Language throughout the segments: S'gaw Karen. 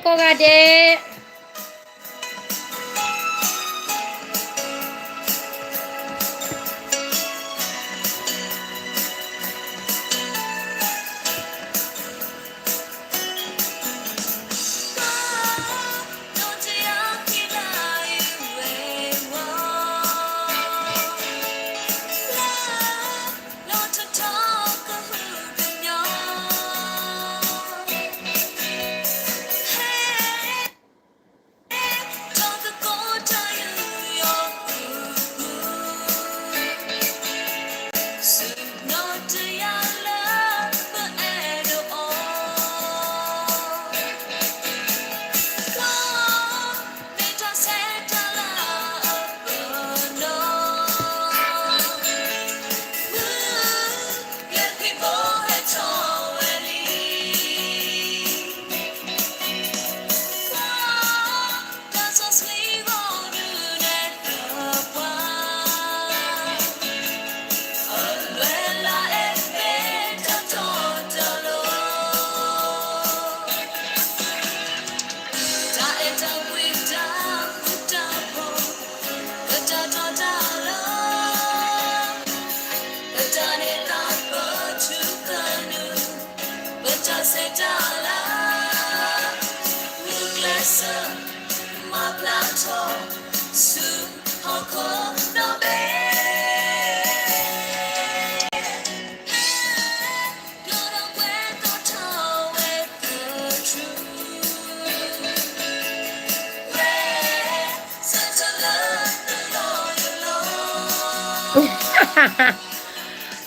ကိးဂၤဒဲး.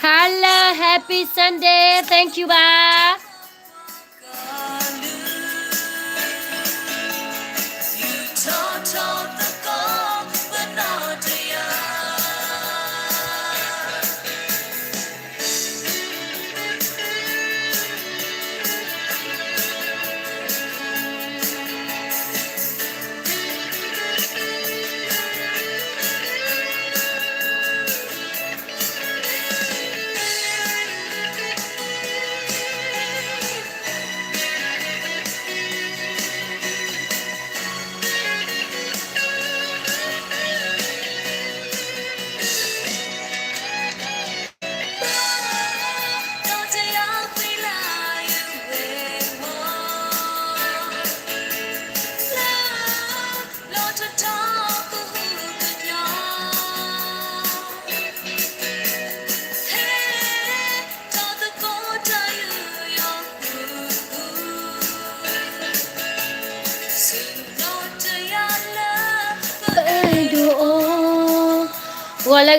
Hello, happy Sunday. Thank you ဘၣ်.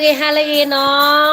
ဂီၤလၢအဂ့ၤ ဟါလၢအဂ့ၤနီၤ.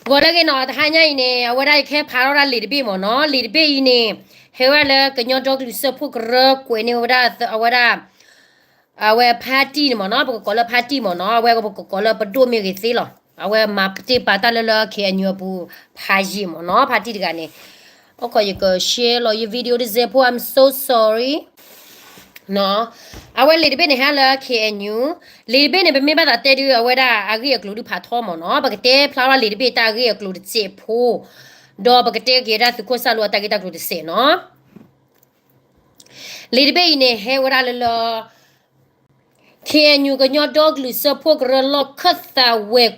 ဂီၤလၢအဂ့ၤနီၤ, တဟါညါအံၤန့ၣ် အဝဲဒၣ်ယကဟဲဖးထီၣ်ဒၣ်လံာ်တဘ့ၣ်မ့ၢ်နီၤ, လံာ်တဘ့ၣ်အံၤန့ၣ် ဟဲဝဲဒၣ်လၢကညီဒီကလုာ်စၢဖှိၣ်ကရၢ ကွဲးန့ၢ်ဝဲဒၣ်အဝဲဒၣ် အဝဲဖါတံၢ်န့ၣ်မ့ၢ်နီၤ, ပကကိးလၢဖါတံၢ်မ့ၢ်နီၤ, အဝဲပကကိးလၢပဒိၣ်မ့ၢ်ဂ့ၤသ့လီၤ, အဝဲမၤတ့ၢ်ပာ်တၢ်လၢလၢ K N U အပူၤဖးယံာ်မ့ၢ်နီၤ, ဖါတံၢ်တဂၤန့ၣ်, အိၣ်ခိးယက share လီၤယ video တစဲးဖိ I'm so sorry နီၤ, အဝဲလံာ်တဘ့ၣ်န့ၣ်ဟဲလၢ K N U, လံာ်တဘ့ၣ်န့ၣ် ပမ့ၢ်ဘၣ်သးတဲဒုး အဝဲဒၣ်အဂ့ၢ်အကျိၤဒုးဖးထီမ့ၢ်နီၤ, ပကတဲဖျါထီၣ်လံာ်တဘ့ၣ်တၢ်အဂ့ၢ်အကျိၤတစဲးဖိ, ဒီးပကတဲက့ၤဒၣ်သုးခိၣ်စၢ်လိအတၢ်ဂ့ၢ်တၢ်ကျိၤတစဲးနီၤ. လံာ်တဘ့ၣ်အံၤန့ၣ် ဟဲဝဲဒၣ်လၢလၢ K N U ကညီဒီကလုာ်စၢဖှိၣ်ကရၢလီၢ်ခၢၣ်သးဝဲၤ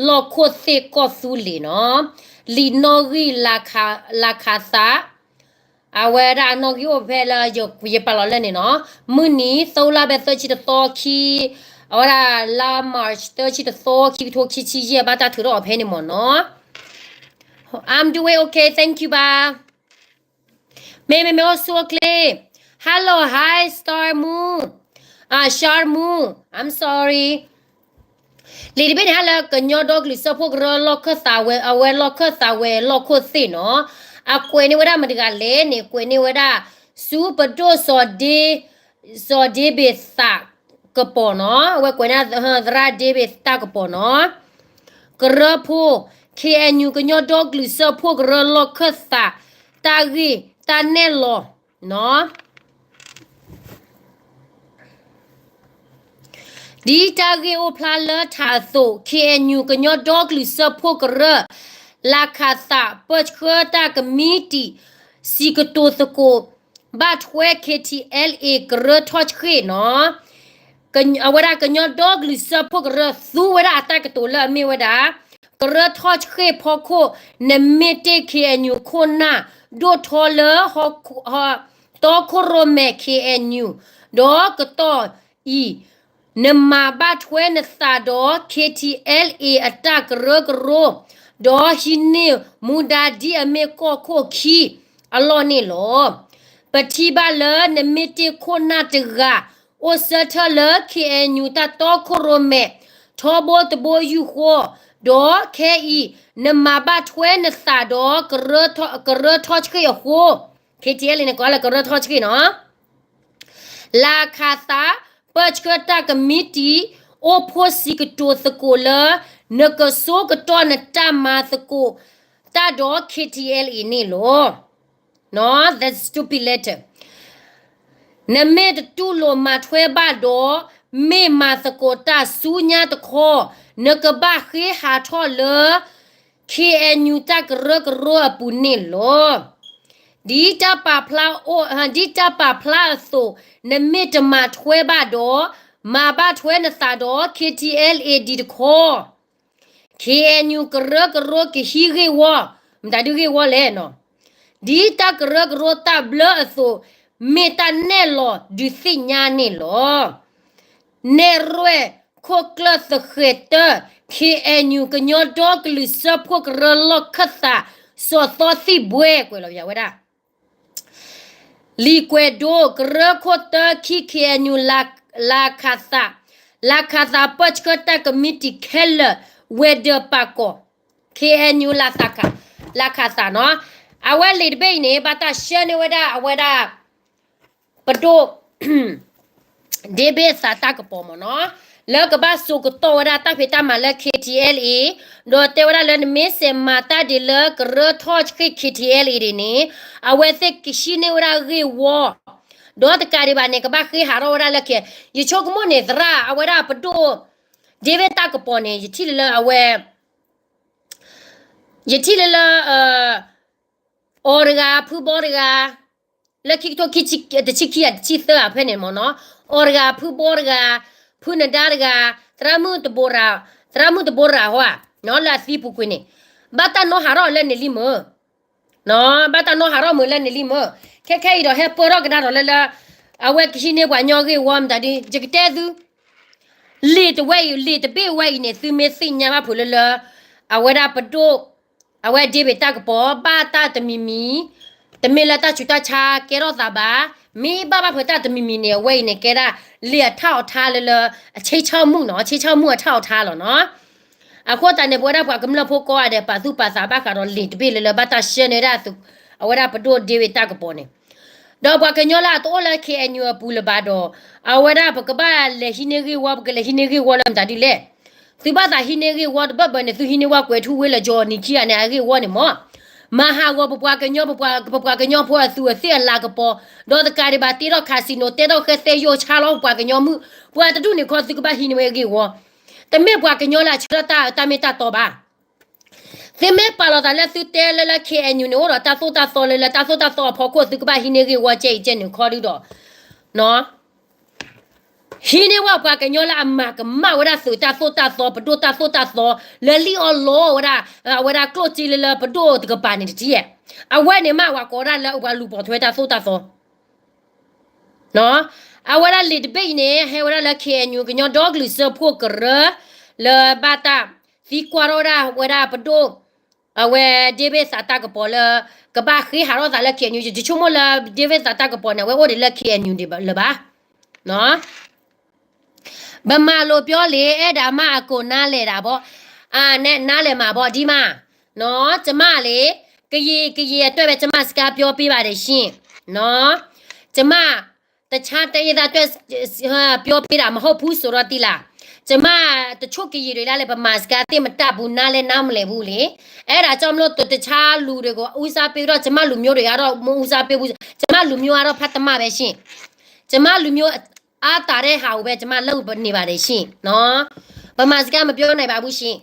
လီၢ်ခိၣ်သ့ၣ်ကီၢ်သူလ့ၤနီၤ, လံာ်နီၣ်ဂံၢ် လၤခးသး, အဝဲဒၣ်အနီၣ်ဂံၢ်အိၣ်ဖဲလၢ ယပာ်လီၤလၢန့ၣ်နီၤ, မုၢ်နံၤ သၢလါ ဖဲသၢဆံတသီခံ, အဝဲဒၣ်လါ March သၢဆံတသီခံ ကထိခံဆံယဲၢ် ဘၣ်တၢ်ထုးထီၣ်အီၤဖဲန့ၣ်မ့ၢ်နီၤ. I'm doing okay, thank you ဘၣ်. မ့မ့မ့ၢ်အိၣ်ဆူၣ်အိၣ်ချ့, Hello, hi, Star Moon, အာ, Shar Moon, I'm sorry. လံာ်တဘ့ၣ်န့ၣ်ဟဲလၢကညီဒီကလုာ်စၢဖှိၣ်ကရၢလီၢ်ခၢၣ်သးဝဲ, အဝဲလီၢ်ခၢၣ်သးဝဲၤလီၢ်ခိၣ်သ့ၣ်နီၤ, အကွဲးန့ၢ်ဝဲဒၣ်မတၤတဂၤလဲၣ်န့ၣ်, ကွဲးန့ၢ်ဝဲဒၣ် ဆူပဒိၣ်စီၤဒ့, စီၤဒ့ဘ့ၣ်သးကပီၤနီၤ, အဝဲကွဲးန့ၢ် သရၣ်ဒ့ဘ့ၣ်သးကပီၤနီၤ, ကရၢဖိ K N U ကညီဒီကလုာ်စၢဖှိၣ်ကရၢလီၢ်ခၢၣ်သး တၢ်ဂ့ၢ်တၢ်နဲၣ်လီၤနီၤ. ဒ်တၢ်ဂ့ၢ်အိၣ်ဖျါလၢထးအသိး K N U ကညီဒီကလုာ်စၢဖှိၣ်ကရၢ လၤခးသး ပၢဆှၢတၢ်ကမံးတံာ် စံးကတိၤသကိး ဘၣ်ထွဲ K T L A ကရၢထီၣ်ဆှ့ၣ်နီၤ. အဝဲဒၣ်ကညီဒီကလုာ်စၢဖှိၣ်ကရၢ သူဝဲဒၣ်အတၢ်ကတိၤလၢအမ့ၢ်ဝဲဒၣ် ကရၢထီၣ်ဆှ့ၣ်ဖီခိၣ် နမ့ၢ်တ့ၢ် K N U ခိၣ်နၢ် ဒိၣ်ထီလၢ တီခိၣ်ရိၣ်မဲာ် K N U ဒီးကတီၢ်အံၤ နမၤဘၣ်ထွဲနသးဒီး K T L A အတၢ်ကရၢကရိ ဒီးဟံးန့ၢ်မူဒါဒ်အမ့ၢ်ကီၢ်ခိၣ်ခံအလီၢ်န့ၣ်လီၤ. ပထံၣ်ဘၣ်လၢနမ့ၢ်တ့ၢ်ခိၣ်နၢ်တဂၤ အိၣ်ဆၢထၢၣ်လၢ K N U တၢ်တီခိၣ်ရိၣ်မဲာ် ထီဘိတဘိယူၢ်ဃီ, ဒီးခဲအံၤ နမၤဘၣ်ထွဲနသးဒီး ကရၢထီၣ်ဆှ့ၣ်အဃိ, K T L A န့ၣ်ကိးလၢကရၢထီၣ်ဆှ့ၣ်နီၤ. လၤခးသး ပၢဆှၢတၢ်ကမံးတံာ် အိၣ်ဖှိၣ်စံးကတိၤသကိးလၢ နကဆိကတီၢ်နတၢ်မၤသကိးတၢ်ဒီး K T L A န့ၣ်လီၤ. That's stupid letter. နမ့ၢ်တတူၢ်လိာ်မၤထွဲဘၣ်ဒီး မ့ၢ်မၤသကိးတၢ်ဆူညါတခီ, နကဘၣ်ဃ့ဟးထီၣ်လၢ K N U တၢ်ကရၢကရိအပူၤန့ၣ်လီၤ. ဒ်တၢ်ပာ်ဖျါအိၣ်, ဒ်တၢ်ပာ်ဖျါအသိး, နမ့ၢ်တမၤထွဲဘၣ်ဒီး, မၤဘၣ်ထွဲနသးဒီး K T L A ဒံးတခီ, K N U ကရၢကရိကဟံးဂ့ၢ်ဝီ, မတၤဒုးဂ့ၢ်ဝီလဲၣ်နီၤ. ဒ်တၢ်ကရၢကရိတၢ်ဘျၢအသိး, မ့ၢ်တၢ်နဲၣ်လီၤဒုးသ့ၣ်ညါန့ၣ်လီၤ. နဲၣ်ရွဲၣ်ခိၣ်ကျၢၢ်သဃဲၤတၢၢ် K N U ကညီဒီကလုာ်စၢဖှိၣ်ကရၢလီၢ်ခၢၣ်သး စီၤသီသံၣ်ဘှဲ ကွဲးလီၤဝဲဒၣ် လံာ်ကွဲးဒိ ကရၢခိၣ်တၢခံ K N U လၤခးသး, လၤခးသးပၢဆှၢတၢ်ကမံးတံာ်ခဲလၢာ် ဝဲၤဒၢးပာ်ကီၤ K N U လၤခးသးနီၤ. အဝဲလံာ်တဘ့ၣ်အံၤန့ၣ် ဘၣ်တၢ်ဆှၢန့ၢ်ဝဲဒၣ်အဝဲဒၣ် ပဒိၣ် ဒ့ဘ့ၣ်သးတၢ်ကပီၤမ့ၢ်နီၤ, လၢကဘၣ်စိာ်ကတီၢ်ဝဲဒၣ်တၢ်ဖံးတၢ်မၤလၢ K T L A, ဒီးတဲဝဲဒၣ်လၢနမ့ၢ်စဲးမၤတၢ်ဒ်လၢကရၢထီၣ်ဆှ့ၣ် K T L A ဒ်န့ၣ်, အဝဲသ့ၣ်ကဟံးန့ၢ်ဝဲဒၣ်ဂ့ၢ်ဝီ, ဒီးတကးဒံးဘၣ်န့ၣ် ကဘၣ်ဃ့ဟးထီၣ်ဝဲဒၣ်လၢ K, ယဆိကမိၣ်န့ၣ် သရၣ်အဝဲဒၣ်ပဒိၣ် ဒ့ဘ့ၣ်တၢ်ကပီၤန့ၣ် ယထံၣ်လၢလၢအဝဲ ယထံၣ်လၢလၢ အီၤတဂၤ ဖုဘီတဂၤ, လၢခံကထိခံဆံ တဆံခံ တဆံသၢ အဖဲန့ၣ်မ့ၢ်နီၤ, အီၤတဂၤ ဖုဘီတဂၤ, ဖုနဒါတဂၤ, သရၣ်မုၣ်တဘိရၤ, သရၣ်မုၣ်တဘိရၤဟီဧါ, လၢအသံပူၤကွံာ်န့ၣ်, ဘၣ်တၢ်နီၣ်ဟးထီၣ်လၢန့ၣ်လံမ့ၢ်, ဘၣ်တၢ်နီၣ်ဟးထီၣ်မ့ၢ်လၢန့ၣ်လံမ့ၢ်, ခဲခဲအံၤဒီးဟဲပၢၢ်ထီၣ်ကဒါဒီးလၢလၢ အဝဲကဟံးန့ၢ်ပှၤညီဂ့ၢ်ဝီမတၤဒ် ယကတဲသု လံာ်တဝဲအံၤ လံာ်တဘ့ၣ်ဝဲအံၤန့ၣ် သုမ့ၢ်သ့ၣ်ညါဘၣ်ဖုးလၢလၢ အဝဲဒၣ်ပဒိၣ်, အဝဲဒ့ဘ့ၣ်တၢ်ကပီၤ ဘၣ်တၢ်တမံၤမံၤ, တမ့ၢ်လၢတၢ်ဆူးတၢ်ဆါကဲထီၣ်သးဘၣ်, မ့ၢ်ဘၣ်ဘၣ်ဖုးတၢ်တမံၤမံၤန့ၣ် အဝဲအံၤန့ၣ် ကဲဒၣ်လံာ်အထၢၣ်အီၤထါလၢလၢ အဆ့ဆၢမုၣ်နီၤ, အဆ့ဆၢမုၣ်အထၢၣ်အီၤထါလီၤနီၤ. အဃိသတးန့ၣ် ပဝဲဒၣ်ပှၤကမျၢၢ်ဖိကိးဂၤဒဲး ပာ်သူၣ်ပာ်သးဘၣ်ဃးဒီးလံာ်တဘ့ၣ်လၢလၢဘၣ်တၢ်ဆှၢန့ၢ်ဝဲဒၣ် အဝဲဒၣ်ပဒိၣ်ဒ့ဝ့ၣ်တၢ်ကပီၤန့ၣ်, ဒီးပှၤကညီလၢအတအိၣ်လၢ K N U အပူၤလၢၤဘၣ်ဒီး အဝဲဒၣ်ပကဘၣ်လဲၤဟံးန့ၢ်ဂ့ၢ်ဝီ ပကလဲၤဟံးန့ၢ်ဂ့ၢ်ဝီလၢမတၤဒ်လဲၣ်. သုဘၣ်သးဟံးန့ၢ်ဂ့ၢ်ဝီတဘၢၣ်ဘၢၣ်န့ၣ် သုဟံးန့ၢ်ဝဲကွဲၤထူဝ့လၢ Johnny ခံဂၤန့ၣ် အဂ့ၢ်ဝီန့ၣ်မၢ်. မၤဟးဂီၤပပှၤကညီ ပပှၤကညီဖိအသူးအသ့ၣ်အလၤကပီၤ, ဒီးတကးဒံးဘၣ်တ့ထီၣ် casino တဲထီၣ်ဃဲသဲယိၣ်ဆါလီၤပပှၤကညီမုၣ်, ပှၤတဒူၣ်န့ၣ်ခီ သုကဘၣ်ဟံးန့ၢ်ဝဲဂ့ၢ်ဝီ. တမ့ၢ်ပှၤကညီလၢအဆှၢတၢ်တၢ်မ့ၢ်တၢ်တီဘၣ်. သုမ့ၢ်ပာ်လီၤသးလၢသုတဲလၢလၢ K N U န့ၣ် အိၣ်ဒီးတၢ်သိၣ်တၢ်သီလၢလၢတၢ်သိၣ်တၢ်သီအဖီခိၣ် သုကဘၣ်ဟံးန့ၢ်ဂ့ၢ်ဝီကဲအံၤကဲန့ၣ်ခီဒုဒီး ဟံးန့ၢ်ဝဲပှၤကညီလၢအမၤကမၣ်ဝဲဒၣ်သုးတၢ်သိၣ်တၢ်သီ ပဒိၣ်တၢ်သိၣ်တၢ်သီ လၢလံၣ်အီၣ်လီအီၣ်ဝဲဒၣ် အဝဲဒၣ်ကျိၣ်စ့လၢလၢပဒိၣ်တကပၤန့ၣ်တထံၣ်ဧါ. အဝဲန့ၣ်မ့ၢ်ပှၤကိးဒၣ်လၢပှၤလူၤပိာ်ထွဲတၢ်သိၣ်တၢ်သီ အဝဲဒၣ်လံာ်တဘ့ၣ်အံၤန့ၣ် ဟဲဝဲဒၣ်လၢ K N U ကညီဒီကလုာ်စၢဖှိၣ်ကရၢ လၢဘၣ်တၢ်သံကွၢ်ထီၣ်ဝဲဒၣ် ဝဲဒၣ်ပဒိၣ် အဝဲ David သးတၢ်ကပီၤလၢ ကဘၣ်ဃ့ဟးထီၣ်သးလၢ K N U ယဆိကမိၣ်လၢ David သးတၢ်ကပီၤန့ၣ် အဝဲအိၣ်ဒံးလၢ K N U ဒံးလၢၤဘၣ်. ဗမာလိုပြောလေ အဲဒါမှအကိုနားလည်တာပေါ့, နားလည်မှာပေါ့ ဒီမှာ, ကျမလေ ကရင်ကရင်အတွက်ပဲ ကျမစကားပြောပေးပါတယ်ရှင်နော်, ကျမတခြားတိုင်းရင်းသားအတွက်ပြောပေးတာမဟုတ်ဘူးဆိုတော့သိလား, ကျမတချို့ကရင်တွေလည်း ဗမာစကားသိပ်မတတ်ဘူး နားလည်းနားမလည်ဘူးလေ, အဲဒါကြောင့်မလို့တခြားလူတွေကိုဦးစားပေးတော့ ကျမလူမျိုးတွေကတော့မဦးစားပေးဘူး, ကျမလူမျိုးကတော့ဖတ်တမပဲရှင်, ကျမလူမျိုးအားသာတဲ့ဟာကိုပဲ ကျမလုပ်နေပါတယ်ရှင်နော်, ဗမာစကားမပြောနိုင်ပါဘူးရှင်.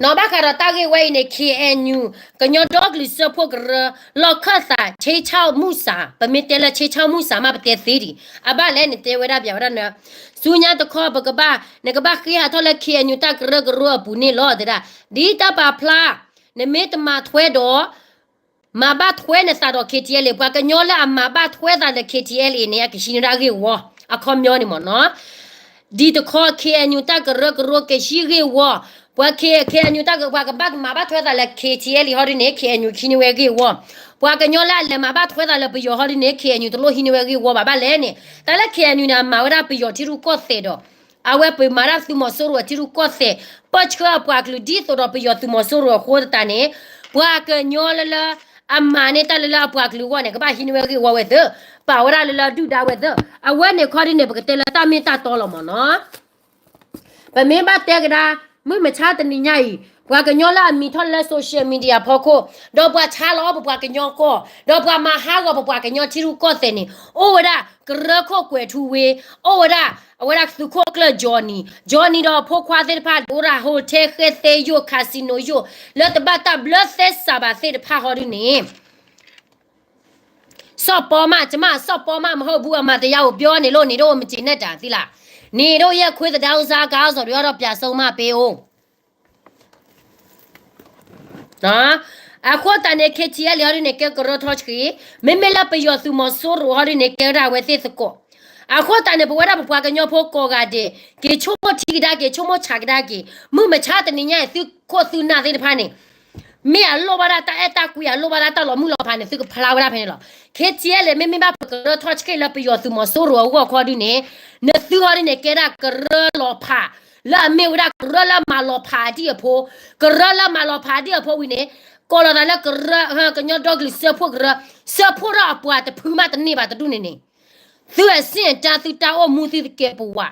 နီၢ်ဘၣ်ဃးဒီးတၢ်ဂ့ၢ်ဝဲအံၤန့ၣ် K N U ကညီဒီကလုာ်စၢဖှိၣ်ကရၢ လီၢ်ခၢၣ်သး ခြိမ်းခြောက်မှုစာ, ပမ့ၢ်တဲလၢ ခြိမ်းခြောက်မှုစာ မးပတဲသ့ဒံး, အဘၣ်လဲၣ်န့ၣ် တဲဝဲဒၣ်ပျးဝဲဒၣ်န ဆူညါတခီပကဘၣ် နကဘၣ်ဃ့ဟးထီၣ်လၢ K N U တၢ်ကရၢကရိအပူၤန့ၣ်လီၤ တဲဒၣ်, ဒ်တၢ်ပာ်ဖျါ နမ့ၢ်တမၤထွဲဒီး မၤဘၣ်ထွဲနသးဒီး K T L A ပှၤကညီလၢအမၤဘၣ်ထွဲသးလၢ K T L A န့ၣ် အကဟံးန့ၢ်ဒၣ်ဂ့ၢ်ဝီ, အခီပညီန့ၣ်မ့ၢ်နီၤ, ဒ်တခီ K N U တၢ်ကရၢကရိကဟံးဂ့ၢ်ဝီ, ပှၤ K N U တၢ်က ပှၤကဘၣ်မၤဘၣ်ထွဲသးလၢ K T L A ဟီဒ်န့ၣ် K N U ဟံးန့ၢ်ဝဲဂ့ၢ်ဝီ, ပှၤကညီလၢအလဲၤမၤဘၣ်ထွဲသးလၢပယီၤဟီဒ်န့ၣ် K N U တလိၣ်ဟံးန့ၢ်ဝဲဂ့ၢ်ဝီဘၣ်, ဘၣ်လဲၣ်န့ၣ် တၢ်လၢ K N U န့ၣ် အမၤဝဲဒၣ်ပယီၤထံရူၢ်ကီၢ်သဲးဒီး အဝဲပမၤတၢ်သုးမီၤစိရိၤအထံရူၢ်ကီၢ်သဲး, ပၢၢ်ဆၢအပှၤကလုာ်ဒ်သိးဒီးပယီၤသုးမီၤစိရိၤအဃိသတးန့ၣ်, ပှၤကညီလၢလၢ အမၤန့ၢ်တၢ်လၢလၢအပှၤကလုာ်အဂီၢ်န့ၣ် ကဘၣ်ဟံးန့ၢ်ဝဲဂ့ၢ်ဝီဝဲသ့, ပာ်ဝဲဒၣ်လၢလၢဒုၣ်ဒါဝဲသ့, အဝဲန့ၣ်ခီဒ်န့ၣ် ပကတဲလၢတၢ်မ့ၢ်တၢ်တီလီၤမ့ၢ်နီၤ. ပမ့ၢ်ဘၣ်တဲကဒါ မုၢ်မဆါတနံၤညါအံၤ ပှၤကညီလၢအမံၤထီၣ်လၢ social media ဖီခိၣ်, ဒီးပှၤဆါလီၤအီၣ်ပပှၤကညီကီၢ်, ဒီးပှၤမၤဟးဂီၤပပှၤကညီထံရူၢ်ကီၢ်သဲးန့ၣ် အိၣ်ဝဲဒၣ်ကရၢခိၣ်ကွဲၤထူဝ့, အိၣ်ဝဲဒၣ် အဝဲဒၣ်သုးခိၣ်ကျၢၢ် Johnny, Johnny ဒီးအဖိခွါသ့ၣ်တဖၣ် အိၣ်ဒၣ် hotel ဃဲသဲယိၣ် casino ယိၣ် လၢတဘၣ်တၢ်ဘျၢသဲစးဘၣ်သ့ၣ်တဖၣ်ဟီဒ်န့ၣ် စီၣ်ပီမး, ကျမ စီၣ်ပီမး မဟုတ်ဘူး အမှန်တရားကို ပြောနေလို့ နေတို့ မကျေနပ်တာ သိလား, နေတို့ရဲ့ ခွေးသဒါဥစား ခေါင်းဆောင်တွေကတော့ ပြန်ဆုံးမပေးဦး. အဃိသတးန့ၣ် K T L A ဟီဒ်န့ၣ် ကဲကရၢထီၣ်ဆှံ, မ့မ့ၢ်လၢပယီၤသုးမီၤစိရိၤဟီဒ်န့ၣ် ကဲဝဲဒၣ်ဝဲသ့ၣ်သကိး, အဃိသတးန့ၣ် ပဝဲဒၣ်ပပှၤကညီဖိကိးဂၤဒဲး က့ၤဆိကမိၣ်ထံကဒါက့ၤ ဆိကမိၣ်ဆးကဒါက့ၤ, မုၢ်မဆါတနံၤညါအံၤ သုခိၣ်သုနၢ်သ့ၣ်တဖၣ်န့ၣ် မ့ၢ်အလိၣ်ဘၣ်ဒၣ်တၢ်အဲၣ်တၢ်ကွံ အလိၣ်ဘၣ်ဒၣ်တၢ်လီၤမုၢ်လီၤဖးန့ၣ် သုကဖျါဝဲဒၣ်ဖဲန့ၣ်လီၤ. K T L A မ့မ့ၢ်ဘၣ်ပကရၢထီၣ်ဆှံလၢပယီၤသုးမီၤစိရိၤအဂီၢ်ခီဒ်န့ၣ်, နသုဟီဒ်န့ၣ် ကဲဒၣ်ကရၢလီၤဖး လၢအမ့ၢ်ဝဲဒၣ်ကရၢလၢမၤလီၤဖးအဒံၣ်အဖိ, ကရၢလၢမၤလီၤဖးအဒံၣ်အဖိဝံၤန့ၣ်, ကိးလီၤသးလၢကရၢ ကညီဒီကလုာ်စၢဖှိၣ်ကရၢ, စၢဖှိၣ်ထီၣ်အပှၤတဖုမးတန့ၢ်ဘၣ်တဒူၣ်န့ၣ်န့ၣ်, သုအဆင့်အတန်း သုတၢ်အိၣ်မူသုတကဲပဝး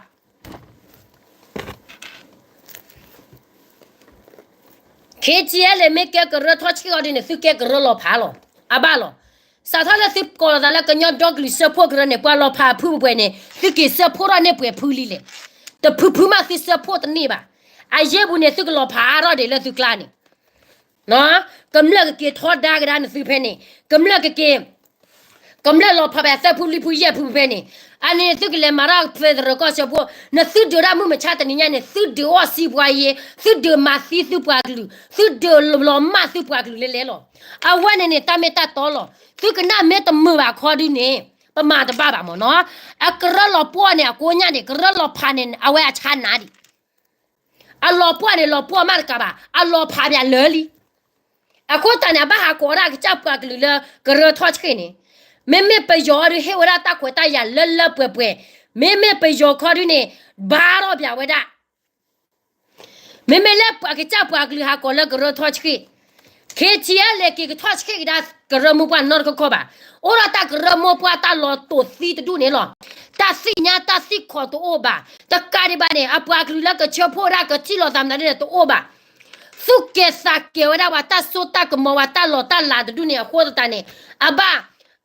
K T L A မ့ၢ်ကဲကရၢထီၣ်ဆှံအီၤဒ်န့ၣ် သုကဲကရၢလီၤဖးလီၤ. အဘၣ်လီၤ. စးထီၣ်လၢသုကိးလီၤသးလၢကညီဒီကလုာ်စၢဖှိၣ်ကရၢန့ၣ် ပှၤလီၤဖးအဖုပှဲၤန့ၣ် သုက့ၤစၢဖှိၣ်ထီၣ်န့ၢ်ပှဲၤဖုလံလဲၣ်. တဖုဖုမးသုစၢဖှိၣ်တန့ၢ်ဘၣ်. အယ့ၢ်ပူၤန့ၣ် သုကလီၤဖးအါထီၣ်ဒံးလၢသုကျါန့ၣ် ကမျၢၢ်ကက့ၤထီဒါကဒါနသုဖဲန့ၣ်, ကမျၢၢ်ကက့ၤ ကမျၢၢ်လီၤဖးဘၣ်သၢဖုလွံၢ်ဖုယဲၢ်ဖုဖဲန့ၣ်, အန့ၣ်သုကလဲၤမၤထီၣ် federal ကီၢ်စၢဖှိၣ်, နသုဒုးဒၣ်မုၢ်မဆါတနံၤညါန့ၣ် သုဒုးအီၣ်စံးပှၤယ့, သုဒုးမၤသံသုပှၤကလုာ်, သုဒုးလီၤမၢ်သုပှၤကလုာ်လဲၤလဲၤလီၤ. အဝဲန့ၣ်န့ၣ် တၢ်မ့ၢ်တၢ်တီလီၤ. သုကနၣ်မ့ၢ်တမုာ်ဘၣ်ခီဒုန့ၣ် ပမၤတဘၣ်ဘၣ်မ့ၢ်နီၤ. အကရၢလီၤပှီၢ်န့ၣ် အကိးညါန့ၣ် ကရၢလီၤဖးန့ၣ် အဝဲအဆါနၤဒံး အလီၤပှီၢ်န့ၣ် လီၤပှီၢ်မးတကးဘၣ်, အလီၤဖးပၠးလၢာ်လံ. အဃိသတးန့ၣ် အဘၣ်ဟးကိးဒၣ်ကစၢ်ပှၤကလုာ်လၢကရၢထီၣ်ဆှံန့ၣ်, မ့မ့ၢ်ပယီၤဒုးဟ့ၣ်ဝဲဒၣ်တၢ်ခွဲးတၢ်ယာ်လၢလၢပှဲၤပှဲၤ, မ့မ့ၢ်ပယီၤခီဒုန့ၣ် ဘါထီၣ်ပၠးဝဲဒၣ် မ့မ့ၢ်လၢပှၤကစၢ်ပှၤကလုာ်ဟးကိးလၢကရၢထီၣ်ဆှံၣ်, ခ့ထံအဲလ့း က့ၤကထီၣ်ဆှှံၣ်ကဒါကရၢမိၢ်ပှၢ်နီတခီခီဘၣ်. အိၣ်ဒီးတၢ်ကရၢမိၢ်ပှၢ်တၢ်လီၤတိာ်သံတဒူၣ်န့ၣ်လီၤ. တၢ်သ့ၣ်ညါတၢ်သံၣ်ခီၣ်တအိၣ်ဘၣ်. တကးဒံးဘၣ်န့ၣ် အပှၤကလုာ်လၢကဆၢဖှိၣ်ဝဲဒၣ်ကထံၣ်လိာ်သးမနုၤန့ၣ်တအိၣ်ဘၣ်. သူၣ်ကဲၤသးကဲၤဝဲဒၣ်ပှၤတၢ်စိတၢ်ကမီၤ ပှၤတၢ်လီၤတၢ်လၤတဒူၣ်န့ၣ်အဃိသတးန့ၣ် အဘၣ်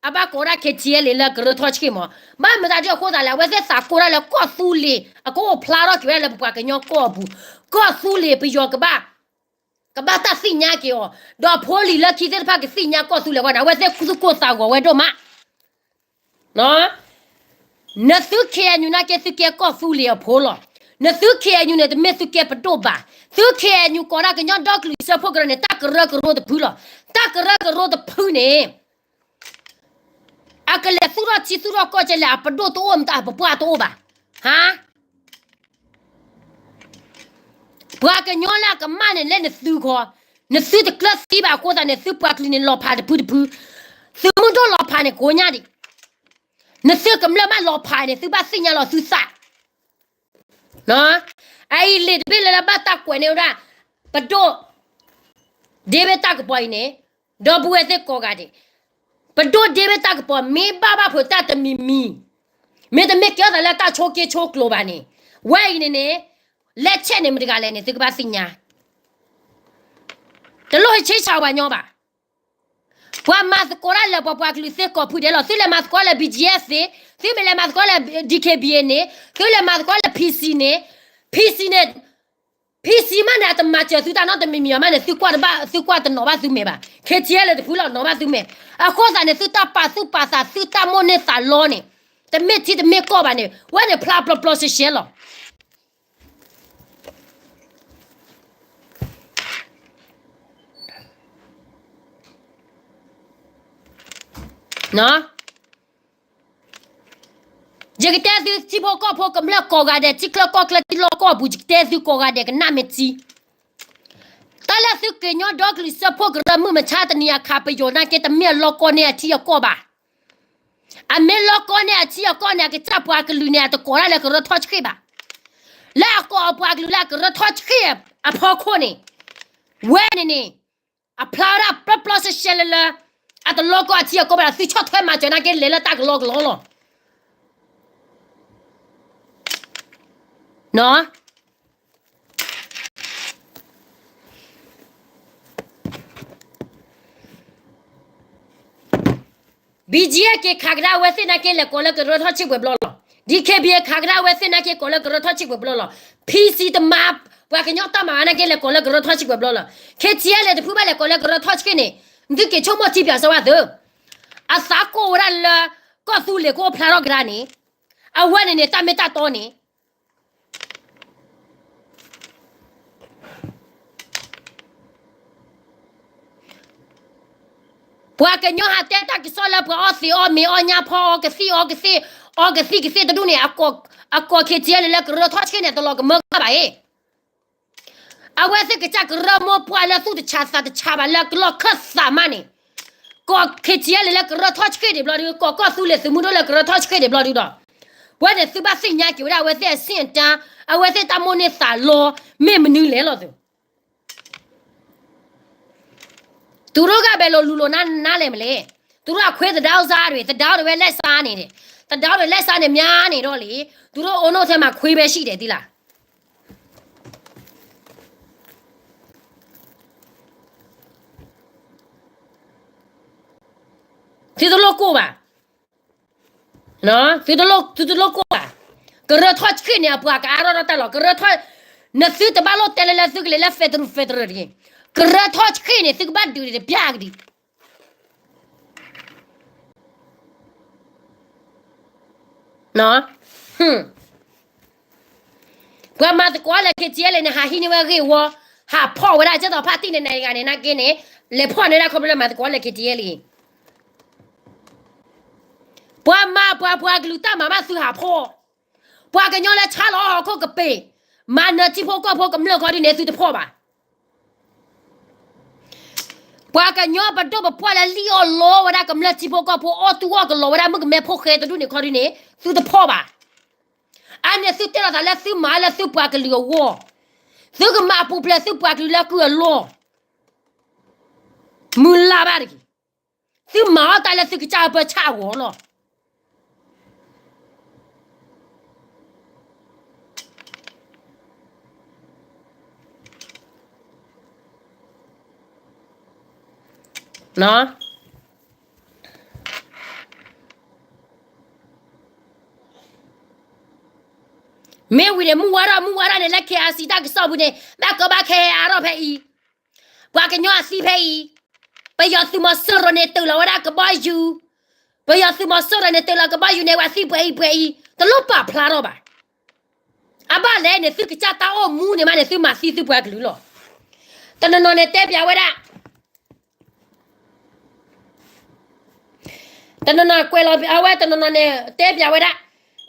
အဘၣ်ကိးဒၣ် ခ့ထံအဲလ့း လၢကရၢထီၣ်ဆှှံၣ်မး. ဘၣ်မတၤဒ်အဃိသတးလဲၣ်, အဝဲသ့ၣ်သးကိၢ်ဒၣ်လၢကီၢ်သူလ့ၤ အကအိၣ်ဖျါထီၣ်က့ၤဝဲဒၣ်လၢပပှၤကညီကီၢ်အပူၤ, ကီၢ်သူလ့ၤပယီၤကဘၣ် ကဘၣ်တၢ်သ့ၣ်ညါက့ၤအီၤ, ဒီးဖိလံၤလၢခံသ့ၣ်တဖၣ်ကသ့ၣ်ညါကီၢ်သူလ့ၤအဂီၢ်န့ၣ် အဝဲသ့ၣ်သူၣ်ကိၢ်သးဂီၤဝဲဒိၣ်မး. နသု ခ့ၣ်အဲၣ်ယူၣ် နာ်က့ သုကဲကီၢ်သူလ့ၤအဖိလီၤ. နသု ခ့ၣ်အဲၣ်ယူၣ် န့ၣ် တမ့ၢ်သုကဲပဒိၣ်ဘၣ်. သု ခ့ၣ်အဲၣ်ယူၣ် ကိးဒၣ်ကညီဒီကလုာ်စၢဖှိၣ်ကရၢန့ၣ် တၢ်ကရၢကရိတဖုလီၤ. တၢ်ကရၢကရိတဖုန့ၣ် အကလဲၤသူၣ်ထီၣ်ထံသူၣ်ထီၣ်ကီၢ်ကဲလဲၣ်, အပဒိၣ်တအိၣ်မတၤ အပပှၢ်တအိၣ်ဘၣ်. ဟါ ပှၤကညီလၢအကမၣ်န့ၣ်လၢနသုခီ, နသုတကျၢၤသံဘၣ်အဃိသတးန့ၣ် သုပှၤကလုာ်န့ၣ်လီၤဖးတဖုတဖု, သုမုၢ်ဒိၣ်လီၤဖးန့ၣ်ကိးညါဒံး, နသုကမျၢၢ်မးလီၤဖးန့ၣ် သုဘၣ်သ့ၣ်ညါလီၤသုသး အအံၤလံာ်တဘ့ၣ်လၢလၢဘၣ်တၢ်ကွဲးန့ၢ်ဝဲဒၣ် ပဒိၣ် ဒ့ဘ့ၣ်တၢ်ကပီၤအံၤန့ၣ်, ဒီပုၢ်ဝဲၢ်သ့ၣ်ကိးဂၤဒဲး, ပဒိၣ်ဒ့ဘ့ၣ်တၢ်ကပီၤ မ့ၢ်ဘၣ်ဘၣ်ဖုးတၢ်တမံၤမံၤ, မ့တမ့ၢ်ကဲထီၣ်သးလၢတၢ်ဆိက့ဆိကျိၤဘၣ်န့ၣ်, ဝဲအံၤန့ၣ်န့ၣ် လဲၤဆဲးန့ၣ်မတဂၤလဲၣ်န့ၣ် သုကဘၣ်သ့ၣ်ညါ, တလိၣ်ဟဲဆ့ဆးပှၤညီဘၣ်. ပှၤမၤသကိးတၢ်လၢပှၤပှၤကလုာ်သ့ၣ်ကိးဖုဒဲးလီၤ. သုလဲၤမၤသကိးလၢ ဘံၣ်ကၠံၣ်အဲၣ်သ့, သုမ့ၢ်လဲၤမၤသကိးလၢ ဒံၣ်ခ့ၣ်ဘံၣ်အ့ၣ်န့ၣ်, သုလဲၤမၤသကိးလၢ ဖံစံၣ်န့ၣ်, ဖံစံၣ်န့ၣ်, ဖံစံၣ်မးန့ၣ် အတမၤစၢၤသုတၢ်နီတမံၤမံၤအီၤမးန့ၣ် သုကွၢ်တဘၣ် သုကွၢ်တနီၤဘၣ်သုမဲာ်ဘၣ်. ခ့ၣ်ထံအဲလ့း တဖုလီၤ နီၤဘၣ်သုမဲာ်. အဃိသတးန့ၣ် သုတၢ်ပာ်သူၣ်ပာ်သး သုတၢ်မိၣ်န့ၢ်သးလီန့ၣ် တမ့ၢ်ထံတမ့ၢ်ကီၢ်ဘၣ်န့ၣ် ဝဲန့ၣ်ဖျါပျီပျီရှဲရှဲလီၤ. ယကတဲသု ထံဖိကီၢ်ဖိကမျၢၢ်ကိးဂၤဒဲး ထံချၢကီၢ်ချၢ ထံလီၢ်ကီၢ်ပူၤ ယကတဲသုကိးဂၤဒဲးကနၣ်မ့ၢ်ထံ, တၢ်လၢသုကညီဒီကလုာ်စၢဖှိၣ်ကရၢမုၢ်မဆါတနံၤအခါ ပယီၤနာ်က့ တမ့ၢ်အလီၢ်ကီၢ်န့ၢ်အထံအကီၢ်ဘၣ်. အမ့ၢ်လီၢ်ကီၢ်န့ၢ်အထံအကီၢ်န့ၣ် အကစၢ်ပှၤကလုာ်န့ၣ် အတကိးဒၣ်လၢကရၢထီၣ်ဆှ့ၣ်ဘၣ်. လၢအကိးအပှၤကလုာ်လၢအကရၢထီၣ်ဆှ့ၣ်အဖီခိၣ်န့ၣ်, ဝဲန့ၣ်န့ၣ် အဖျါဝဲဒၣ်ပျီပျီရှဲရှဲလၢလၢ အတလီၢ်ကီၢ်အထံအကီၢ်ဘၣ်ဒီး သုဆီၣ်ထွဲမၤစၢၤနာ်က့ လဲၤလၢတၢ်ကလီကလီလီၤ. ဘံၣ်ကၠံၣ်အဲၣ် က့ၤခးကဒါဝဲသ့ၣ်နာ်က့ လဲၤကိးလၢကရၢထီၣ်ဆှ့ၣ်ပှဲၤဘျီလီၤ. ဒံၣ်ခ့ၣ်ဘံၣ် ခးကဒါဝဲသ့ၣ်နာ်က့ ကိးလၢကရၢထီၣ်ဆှ့ၣ်ပှဲၤဘျီလီၤ. ဖံစံၣ် တမၤ ပှၤကညီတၢ်မၤဝဲနာ်က့ လဲၤကိးလၢကရၢထီၣ်ဆှ့ၣ်ပှဲၤဘျီလီၤ. ခ့ၣ်ထံအဲလ့း တဖုဘၣ်လဲၤကိးလၢကရၢထီၣ်ဆှ့ၣ်န့ၣ်, သုက့ၤဆိကမိၣ်ထံပၠးစၢၤဝဲသု, အသးကိၢ်ဝဲဒၣ်လၢ ကီၢ်သူလ့ၤကအိၣ်ဖျါထီၣ်ကဒါန့ၣ်, အဝဲန့ၣ်န့ၣ် တၢ်မ့ၢ်တၢ်တီန့ၣ် ပှၤကညီဟးတဲတၢ်ကစီၣ်လၢပှၤအီသံးအီမ့ၤအီညါဖီအီကသံၣ်အီကသ့ၣ်, အီကသံၣ်ကသ့ၣ်တဒူၣ်န့ၣ်, အကိး ခ့ၣ်ထံအဲလ့း လၢကရၢထီၣ်ဆှ့ၣ်န့ၣ် တလီၤကမၢကဘၣ်အံၤ. အဝဲသ့ၣ်ကစၢ်ကရၢမိၢ်ပှၢ်လၢသူၣ်တဆးသးတဆးဘၣ်လၢကလီၢ်ခၢၣ်သးမးန့ၣ်, ကိး ခ့ၣ်ထံအဲလ့း လၢကရၢထီၣ်ဆှ့ၣ်ဒံးဘျီဒုး, ကိးကီၢ်သူလ့ၤသုးမုၢ်ဒိၣ်လၢကရၢထီၣ်ဆှ့ၣ်ဒံးဘျီဒုးဒီး, ဝဲန့ၣ်သုဘၣ်သ့ၣ်ညါက့ၤဝဲဒၣ် အဝဲသ့ၣ်အဆ့ၣ်အတၢ်, အဝဲသ့ၣ်တၢ်မိၣ်န့ၢ်သးလီ မ့ၢ်မနုၤလဲၣ်လီၤသု. သူတို့ကဘဲလိာ်လူၤလိာ်နါလဲၣ်မလဲၣ်. သူတို့အခွ့သဒါအိၣ်စါတွေ, သဒါအိၣ်တွေဝဲလဲၣ်စါန့ၣ်, သဒါအိၣ်တွေလဲၣ်စါန့ၣ် များနေတော့လေ, သူတို့အုန်းနုတ်ထဲမှာခွေးပဲရှိတယ် သိလား. သုတလိၣ်ကိၢ်ဘၣ်. သုတလိၣ်, သုတလိၣ်ကိၢ်ဘၣ်. ကရၢထီၣ်ဆှ့ၣ်န့ၣ် အပှၤကအါထီၣ်ထီၣ်တၢ်လီၤ. ကရၢထီၣ်, နသုတဘၣ်လိၣ်တဲလၢလၢသုကလဲၤလၢ federal federal တဂ့ၤ. ကရၢထီၣ်ဆှ့ၣ်န့ၣ် သုကဘၣ်ဒုးတပျၢ်ကဒံး ပှၤမၤသကိးလၢ ခ့ၣ်ထံအဲလ့းန့ၣ် ဟးဟံးန့ၢ်ဝဲဂ့ၢ်ဝီ, ဟးဖီၣ်ဝဲဒၣ် ကၠဲၢ်သီဖးတံၢ်န့ၣ် နဂၤန့ၣ် နာ်က့န့ၣ်, လဲၤဖီၣ်န့ၢ်ဝဲဒၣ်ခီဖျိလၢမၤသကိးလၢ ခ့ၣ်ထံအဲလ့း. ပှၤမၤပှၤပှၤကလုာ်တၢ်မၤဘၣ်သုဟးဖီၣ်, ပှၤကညီလၢဆါလီၤဟီၣ်ခိၣ်ကပ့ၤ, မၤနၢၤထံဖိကီၢ်ဖိကမျၢၢ်ခီဒုန့ၣ် သုတဖီၣ်ဘၣ်. ပှၤကညီပဒိၣ်ပပှၢ်လၢလံၣ်အီၣ်လီဝဲဒၣ်ကမျၢၢ်ထံဖိကီၢ်ဖိ အီၣ်တူၢ်အီၣ်ကလီဝဲဒၣ်မုၣ်ကမဲဖိဃဲတဒူၣ်န့ၣ်ခီဒုန့ၣ် သုတဖီၣ်ဘၣ်. အါန့ၣ်သုတဲလီၤသးလၢသုမၤလၢသုပှၤကလုာ်အဂီၢ်, သုကမၤပူၤဖျဲးသုပှၤကလုာ်လၢကုၢ်အလီၢ်, မုၢ်လၢ်ဘၣ်တဂ့ၤ, သုမၤအီၣ်တၢ်လၢသုကစၢ်အပၢဆၣ်အဂီၢ်လီၤ. မ့ၢ်ဝံၤန့ၣ် မုၢ်ဝါထီၣ် မုၢ်ဝါထီၣ်န့ၣ် လၢ KIC တၢ်ကစီၣ်ပူၤန့ၣ် ဘၣ်ကီဘၣ်ခဲအါထီၣ်ဖဲအံၤ, ပှၤကညီအသံဖဲအံၤ, ပယီၤသုးမီၤစိရိၤန့ၣ် တုၤလီၤဝဲဒၣ်ကဘီယူၤ, ပယီၤသုးမီၤစိရိၤန့ၣ် တုၤလီၤကဘီယူၤန့ၣ် ပှၤသံပှဲၤအံၤပှဲၤအံၤ တလိၣ်ပာ်ဖျါထီၣ်ဘၣ်. အဘၣ်လဲၣ်န့ၣ် သုကစၢ်တၢ်အိၣ်မူန့ၣ်မးန့ၣ် သုမၤသံသုပှၤကလုာ်လီၤ. တနီၤနီၤန့ၣ်တဲပၠးဝဲဒၣ် တနီၤနီၤကွဲးလီၤအဝဲ တနီၤနီၤန့ၣ် တဲပၠးဝဲဒၣ်,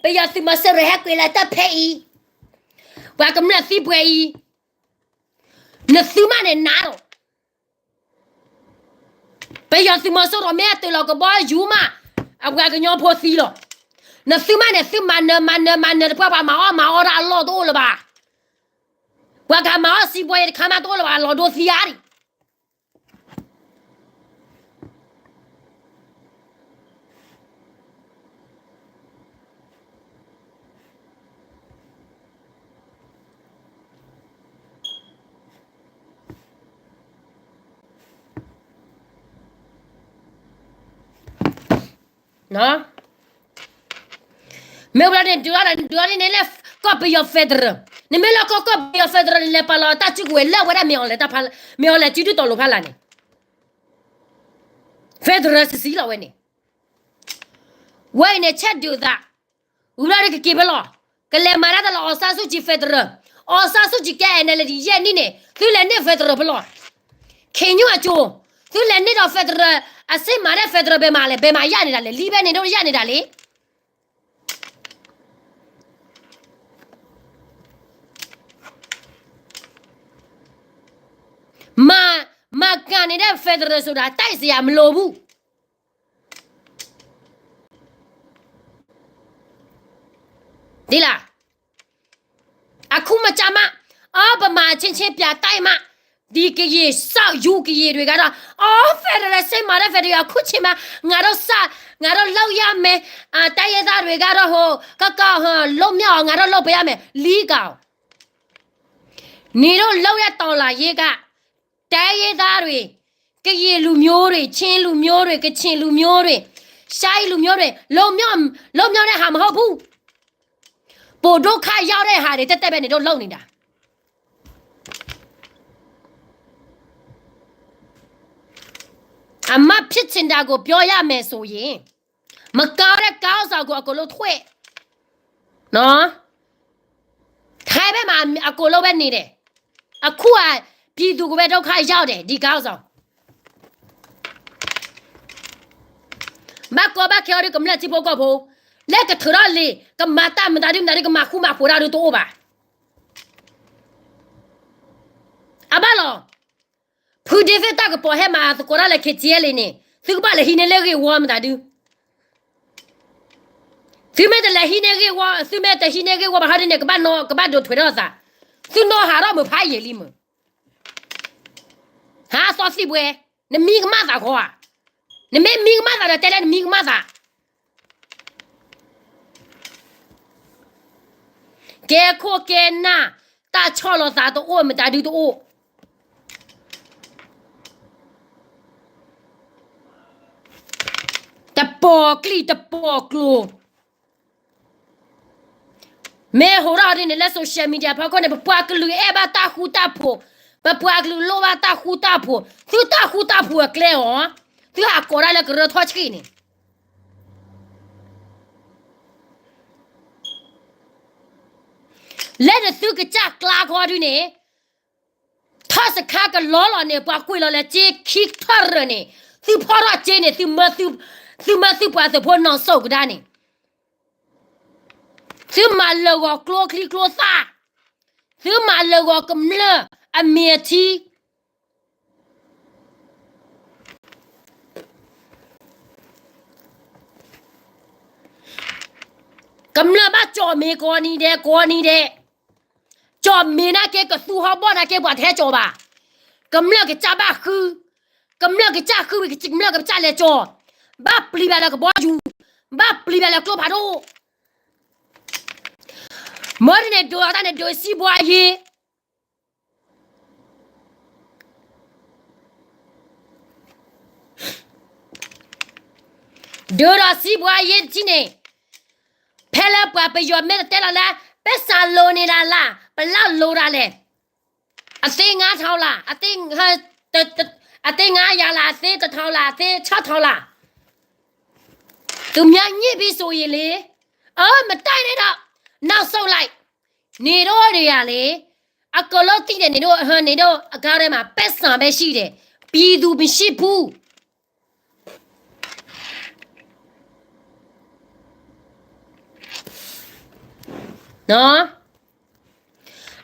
ပယီၤသုးမီၤစိရိၤဟဲကွံာ်လီၤတၢ်ဖဲအံၤ, ပှၤကမျၢၢ်သံပှဲၤအံၤ, နသုမးန့ၣ်နးလီၤ. ပယီၤသုးမီၤစိရိၤမ့ၢ်အတုၤလီၤကဘီယူၤမး, အပှၤကညီဖိသံလီၤ. နသုမးန့ၣ် သုမၤနၢၤမၤနၢၤမၤနၢၤတပှၢ် ပှၤမၤအီၣ်မၤအီတၢ်အလီၢ်တအိၣ်လၢၤဘၣ်. ပှၤကမၤအီၣ်စံးဘီယံၤတခါမးတအိၣ်လၢၤဘၣ် လီၤဒိသံဧါဒံး မ့ၢ်ဝဲဒၣ်န့ၣ် ဒုးအီၤဒ်န့ၣ်လၢ ကီၢ်ပယီၤ federal, နမ့ၢ်လၢကီၢ် ကီၢ်ပယီၤ federal န့ၣ် လဲၤပာ်လီၤတၢ်စုကဝဲၤလၢအဝဲဒၣ် မ့ၢ်အီၤလဲၤတၢ်ဖး, မ့ၢ်အီၤလဲၤစုဒုၣ်တီၤလိၤဖးလာ်န့ၣ် federal စံးစံးလီၤဝဲန့ၣ် ဝဲအံၤန့ၣ် ဆဲးဒုးသး, ဝံၤလီၤကက့ၤဖဲလီၤ, ကလဲၤမၤတၢ်တၢ်လီၤ အောင်ဆန်းစုကြည် federal, အောင်ဆန်းစုကြည် ကဲ NLD ယဲၢ်နံၣ်န့ၣ် သုလဲၤန့ၢ် federal ဖဲလီၤ, ခ့ညိၣ်အကၠိ, သုလဲၤန့ၢ်ဒီး federal, အစ့မၤဒၣ် federal ဘဲမးလဲၣ်, ဘဲမးယၢ်န့ၢ်ဒၣ်လဲၣ်, လံဘဲန့ၣ်ဒိၣ်ယၢ်န့ၢ်ဒၣ်လံ မၤ, မၤကၤန့ၣ်ဒၣ် federal ဆိုတာ တိုက်စရာမလိုဘူး ဒ်လၢ အခုမကျမ, အီ ဗမာအချင်းချင်းပြန်တိုက်မှ, ဒီကရင် စောက်ယူကရင်တွေကတော့, အီ federal စ့မၤဒၣ် federal အခုချိန်မှာ, ငါတို့စ, ငါတို့လုပ်ရမယ်, တိုင်းရင်းသားတွေကတော့ ဟို, ကက, လွတ်မြောက်အောင် ငါတို့လုပ်ပေးရမယ်, လံကီး နင်တို့လုပ်တဲ့တော်လှန်ရေးက တိုင်းရင်းသားတွေ, ကရင်လူမျိုးတွေ, ချင်းလူမျိုးတွေ, ကချင်လူမျိုးတွေ, ရှမ်းလူမျိုးတွေ, လွတ်မြောက်, လွတ်မြောက်တဲ့ဟာမဟုတ်ဘူး. ပိုဒုက္ခရောက်တဲ့ဟာတွေ သက်သက်ပဲ နင်တို့လုပ်နေတာ. အမှန်ဖြစ်ချင်တာကို ပြောရမယ်ဆိုရင်, မကောင်းတဲ့ခေါင်းဆောင်ကို အကုန်လုံး ထွက်. နော်. ထိုင်ဘက်မှာ အကုန်လုံးပဲ နေတယ်. အခုက ပြည်သူကိုပဲ ဒုက္ခရောက်တယ်, ဒီခေါင်းဆောင်. ဘၣ်ကီဘၣ်ခဲအီၤဒု ကမျၢၢ်ထံဖိကီၢ်ဖိ, လၢကထုးထီၣ်လံာ်, ကမၤတၢ်မတၤဒုမတၤဒု ကမၤဃူမၤဖိးတၢ်ဒုတအိၣ်ဘၣ်. အဘၣ်လီၤ. ဖုဒ့သ့ၣ်တၢ်ကပီၤဟဲမၤသကိးတၢ်လၢ KTLA န့ၣ်, သုကဘၣ်လဲၤဟံးန့ၢ်လၢဂ့ၢ်ဝီမတၤဒု. သုမ့ၢ်တလဲၤဟံးန့ၢ်ဂ့ၢ်ဝီ, သုမ့ၢ်တဟံးန့ၢ်ဂ့ၢ်ဝီဘၣ်ဟီဒ်န့ၣ် ကဘၣ်, ကဘၣ်ဒိးထွဲထီၣ်သး. သုနီၢ်ဟးထီၣ်မုာ်ဖးယံာ်လံမုာ်. ဟးသီသံၣ်ဘှဲ, နမံကမၣ်သးဃီဧါ. နမ့ၢ်မံကမၣ်သးဒီး တဲလၢနမံကမၣ်သး. ကဲခိၣ်ကဲနၢ်, တၢ်ဆီၣ်လီၤသးတအိၣ် မတၤဒုတအိၣ်. တပိာ်ကျိာ်တပိာ်ကျိၤ. မ့ၢ်ဟိးထီၣ်ဒ်န့ၣ်လၢ social media ဖီခိၣ်န့ၣ် ပပှၤကလုာ်အဲၣ်ဘၣ်တၢ်ဃူတၢ်ဖိး, ပပှၤကလုာ်လိၣ်ဘၣ်တၢ်ဃူတၢ်ဖိး, သုတၢ်ဃူတၢ်ဖိးအကျဲအီၤ, သုဟးကိးတၢ်လၢကရၢထီၣ်ဆံၣ်န့ၣ် လၢနသုကစၢ်ကျါခီဒုန့ၣ်, ထီၣ်စခါကလီလီၤန့ၣ် ပှၤကွံာ်လီၤလၢက့ခံထီၣ်ရၢၢ်န့ၣ်, သုဖီၣ်ထီၣ်က့န့ၣ်, သုမၢသုပှၤသုးဖိနီၢ်စိၤကဒါန့ၣ်, သုမၤလၢာ်ဂီၤကျိချံကျိသၣ်, သုမၤလၢာ်ဂီၤကမျၢၢ်အမံၤအထံ ကမျၢၢ်ဘၣ်ကၠီၣ်မ့ၤကိးနံၤဒဲး ကိးနံၤဒဲး, ကၠီၣ်မ့ၢ်နာ်က့ ကသူဟီၣ်ဘီၣ်နာ်က့ ပှၤတဟဲကၠီၣ်ဘၣ်. ကမျၢၢ်ကစၢ်ဘၣ်ဃု, ကမျၢၢ်ကစၢ်ဃုဝံၤ ကမျၢၢ်ကစၢ်လဲၤကၠီၣ်, ဘၣ်ပျံၤဘၣ်လၢကဘီယူၤ, ဘၣ်ပျံၤဘၣ်လၢကျိဖးဒိၣ်. မ့ၢ်တန့ၣ်ဒုးအီၤတၢ်န့ၣ် ဒုးစံးဘှါယ့ ဒုးဒီးစံးဘှါယ့တထံၣ်န့ၣ်, ဖဲလၢပှၤပယီၤမ့ၢ်တတဲလီၤလၢ ပစးလိၤန့ၢ်ဒၣ်လၢ် ပလၢ်လိၤဒၣ်လဲာ်, အသ့ငါးထောင်လၢ်, အသ့ငါးယၤလၢ်, အသ့တထောင်လၢ်, အသ့ဆၢထောင်လၢ်. သူများညစ်ပြီဆိုရင်လေ, အမတၢ်န့ၣ်ဒီး နောက်ဆုတ်လိုက်, နေတော့နေရလေ, အကလီၤတံၢ်န့ၣ် နေတော့ နေတော့ အကါရဲမှာ ပိုက်ဆံပဲရှိတယ်, ပြည်သူမရှိဘူး.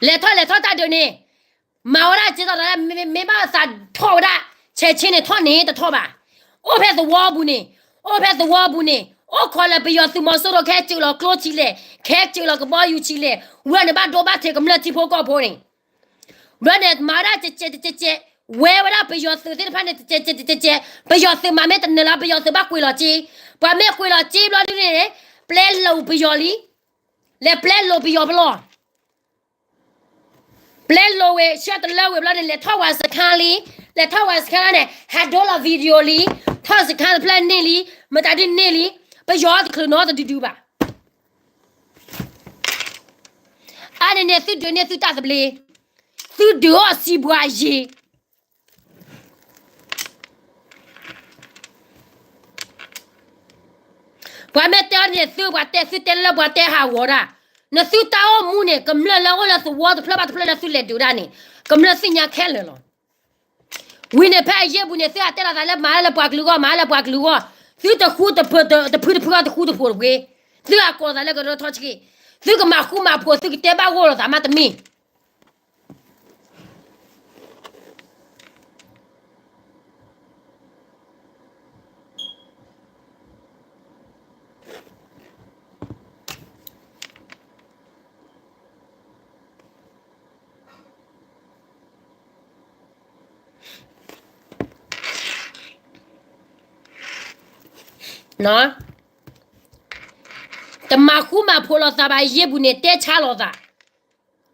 လဲၤထီၣ်လဲၤထီၣ်တၢ်ဒုးန့ၣ်, မၤဝဲဒၣ်ကဲသိးလၢ မ့ၢ်ဘၣ်သးထီၣ်ဝဲဒၣ် ဆဲးဆ့န့ၣ်ထီၣ်န့ၣ်တထီၣ်ဘၣ်. အိၣ်ဖဲသဝီပူၤန့ၣ်, အိၣ်ဖဲသဝီပူၤန့ၣ်, အိၣ်ခိးလၢပယီၤသုးမီၤစိရိၤ ခဲစၢးလီၤကျိထံလဲၣ်, ခဲစၢးလီၤကဘီယူၤထံလဲၣ်, ဝဲန့ၣ်ဘၣ်ဒိဘၣ်ထံးကမျၢၢ်ထံဖိကီၢ်ဖိန့ၣ်, ဘျီန့ၣ်မၤဝဲဒၣ်ကဲးကဲးကဲးကဲး, ဝဲဝဲဒၣ်ပယီၤသုးသ့ၣ်တဖၣ်န့ၣ် ကဲးကဲးကဲးကဲး, ပယီၤသုးမၤမ့ၢ်တနၢၤလီၤ ပယီၤသုးဘၣ်ကွံာ်လီၤက့, ပှၤမ့ၢ်ကွံာ်လီၤက့ဘျီဒ်န့ၣ်, ပျဲလိာ်ပယီၤလံ, လဲၤပျဲလိာ်ပယီၤပလီၢ် ပျဲလိာ်ဝဲ ဆှၢတလၢဝဲဘျီန့ၣ် လဲၤထီၣ်ဝဲစခါလံ, လဲၤထီၣ်ဝဲစခါလီၤန့ၣ် ဟးဒိလီၤ video လံ, ထီၣ်စခါတဖျၢၣ်န့ၢ်လံ, မတၤဒ်န့ၢ်လံ, ပယီၤတချုးနီတဒုဒုဘၣ်. အါန့ၣ်န့ၣ် သုဒုးန့ၢ်သုတၢ်သဘျ့, သုဒုးအီၣ်စံးဘှါယ့ၤ ပှၤမ့ၢ်တဲအီၤန့ၣ် သုပှၤတဲ သုတဲလၢပှၤတဲဟးဂီၤတၢ်, နသုတၢ်အိၣ်မူန့ၣ် ကမျၢၢ်လၢအိၣ်လၢသဝီတဖျၢၣ်ဘၣ်တဖျၢၣ်လၢသုလဲၤဒုးဒၣ်န့ၣ် ကမျၢၢ်သ့ၣ်ညါခဲလၢာ်လီၤ. ဝံၤန့ၣ်ဖဲအယဲၢ်ပူၤန့ၣ် သုအတဲလီၤသးလၢမၤလၢပှၤကလုာ်ဂီၢ် မၤလၢပှၤကလုာ်ဂီၢ်, သုတဃူတဖိး တဖုတဖုတဃူတဖိးတဝ့, သုအကိးသးလၢကရၢထီဆှံ, သုကမၤဃူမၤဖိး သုကတဲဘၣ်ဂီၢ်လိာ်သးမးတမ့ၢ် တမၤဃူမၤဖိးလိာ်သးဘၣ် ယ့ၢ်ပူၤန့ၣ် တဲဆါလိာ်သး,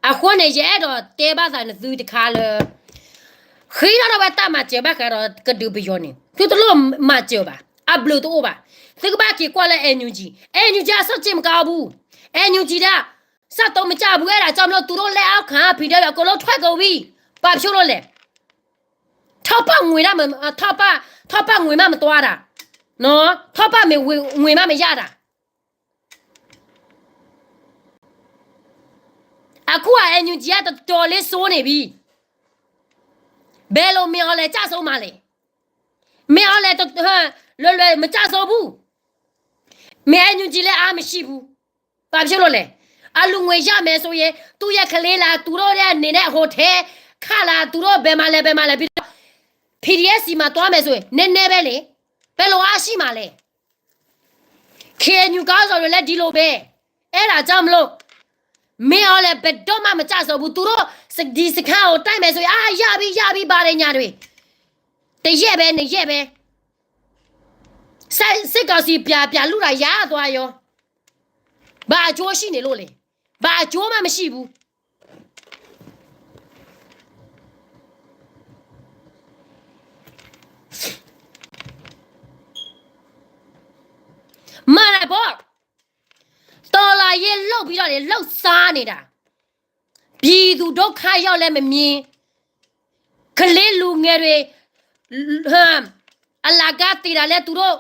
အဃိန့ၣ် ယအဲၣ်ဒိးတဲဘၣ်သးနသုတခါလၢ ဃ့ထီၣ်ထီၣ်ဝဲတၢ်မၤစၢၤဘၣ်ဃးဒီးကဒုးပယီၤန့ၣ် သုတလိၣ်မၤစၢၤဘၣ်, အဘျုးတအိၣ်ဘၣ်, သုကဘၣ်က့ၤကွၢ်လၢ NUG, NUG အစၢ်စ့ၢ်မကါအီၤဘူး, NUG ဒၣ် စၢ်တိမကၢ်ဘူး အဲၣ်ဒၣ်ကၠီမလိ သူတို့လက်အောက်ခံ PDF အကုန်လုံးထွက်ကုန်ပြီ, ဘာဖြစ်လို့လဲ, ထောက်ပံ့ငွေမ ထောက်ပံ့ငွေမ မသွားတာ, ထောက်ပံ့ငွေမ မရတာ. အခုက NUG က တော်တော်လေး ဆိုးနေပြီ, ဘယ်လို မင်းအောင်လှိုင် ကျဆုံးမှာလဲ, မင်းအောင်လှိုင် လွယ်လွယ် မကျဆုံးဘူး, မင်း NUG လည်း အားမရှိဘူး, ဘာဖြစ်လို့လဲ, အလှူငွေရမယ်ဆိုရင် သူ့ရဲ့ကလေးလား, သူတို့ရဲ့ နေတဲ့ ဟိုတယ်ခလား, သူတို့ ဘယ်မှာလဲ ဘယ်မှာလဲ, ပြီးတော့ PDF ဆီမှာ သွားမယ်ဆိုရင် နည်းနည်းပဲလေ, ဘယ်လိုအားရှိမှာလဲ, KNU ခေါင်းဆောင်တွေလည်း ဒီလိုပဲ, အဲဒါကြောင့်မလို့ မင်းအောင်လှိုင် ဘယ်တော့မှ မကျဆုံးဘူး, သူတို့ ဒီစခန်းကို တိုက်မယ်ဆိုရင် အာ ရပြီ ရပြီ ဘာတွေ ညာတွေ, တစ်ရက်ပဲ နှစ်ရက်ပဲ, စစ်စစ်ကောင်စီ ပြန် ပြန်လုတာ ရသွားရော, ဘာအကျိုးရှိနေလို့လဲ, ဘာအကျိုးမှ မရှိဘူး. မှန်တယ်ပေါ့, တော်လှန်ရေးလုပ်ပြီးတော့ လှုပ်ရှားနေတာ, ပြည်သူဒုက္ခရောက်လည်းမမြင်, ကလေးလူငယ်တွေ အလကားသေတာလည်း သူတို့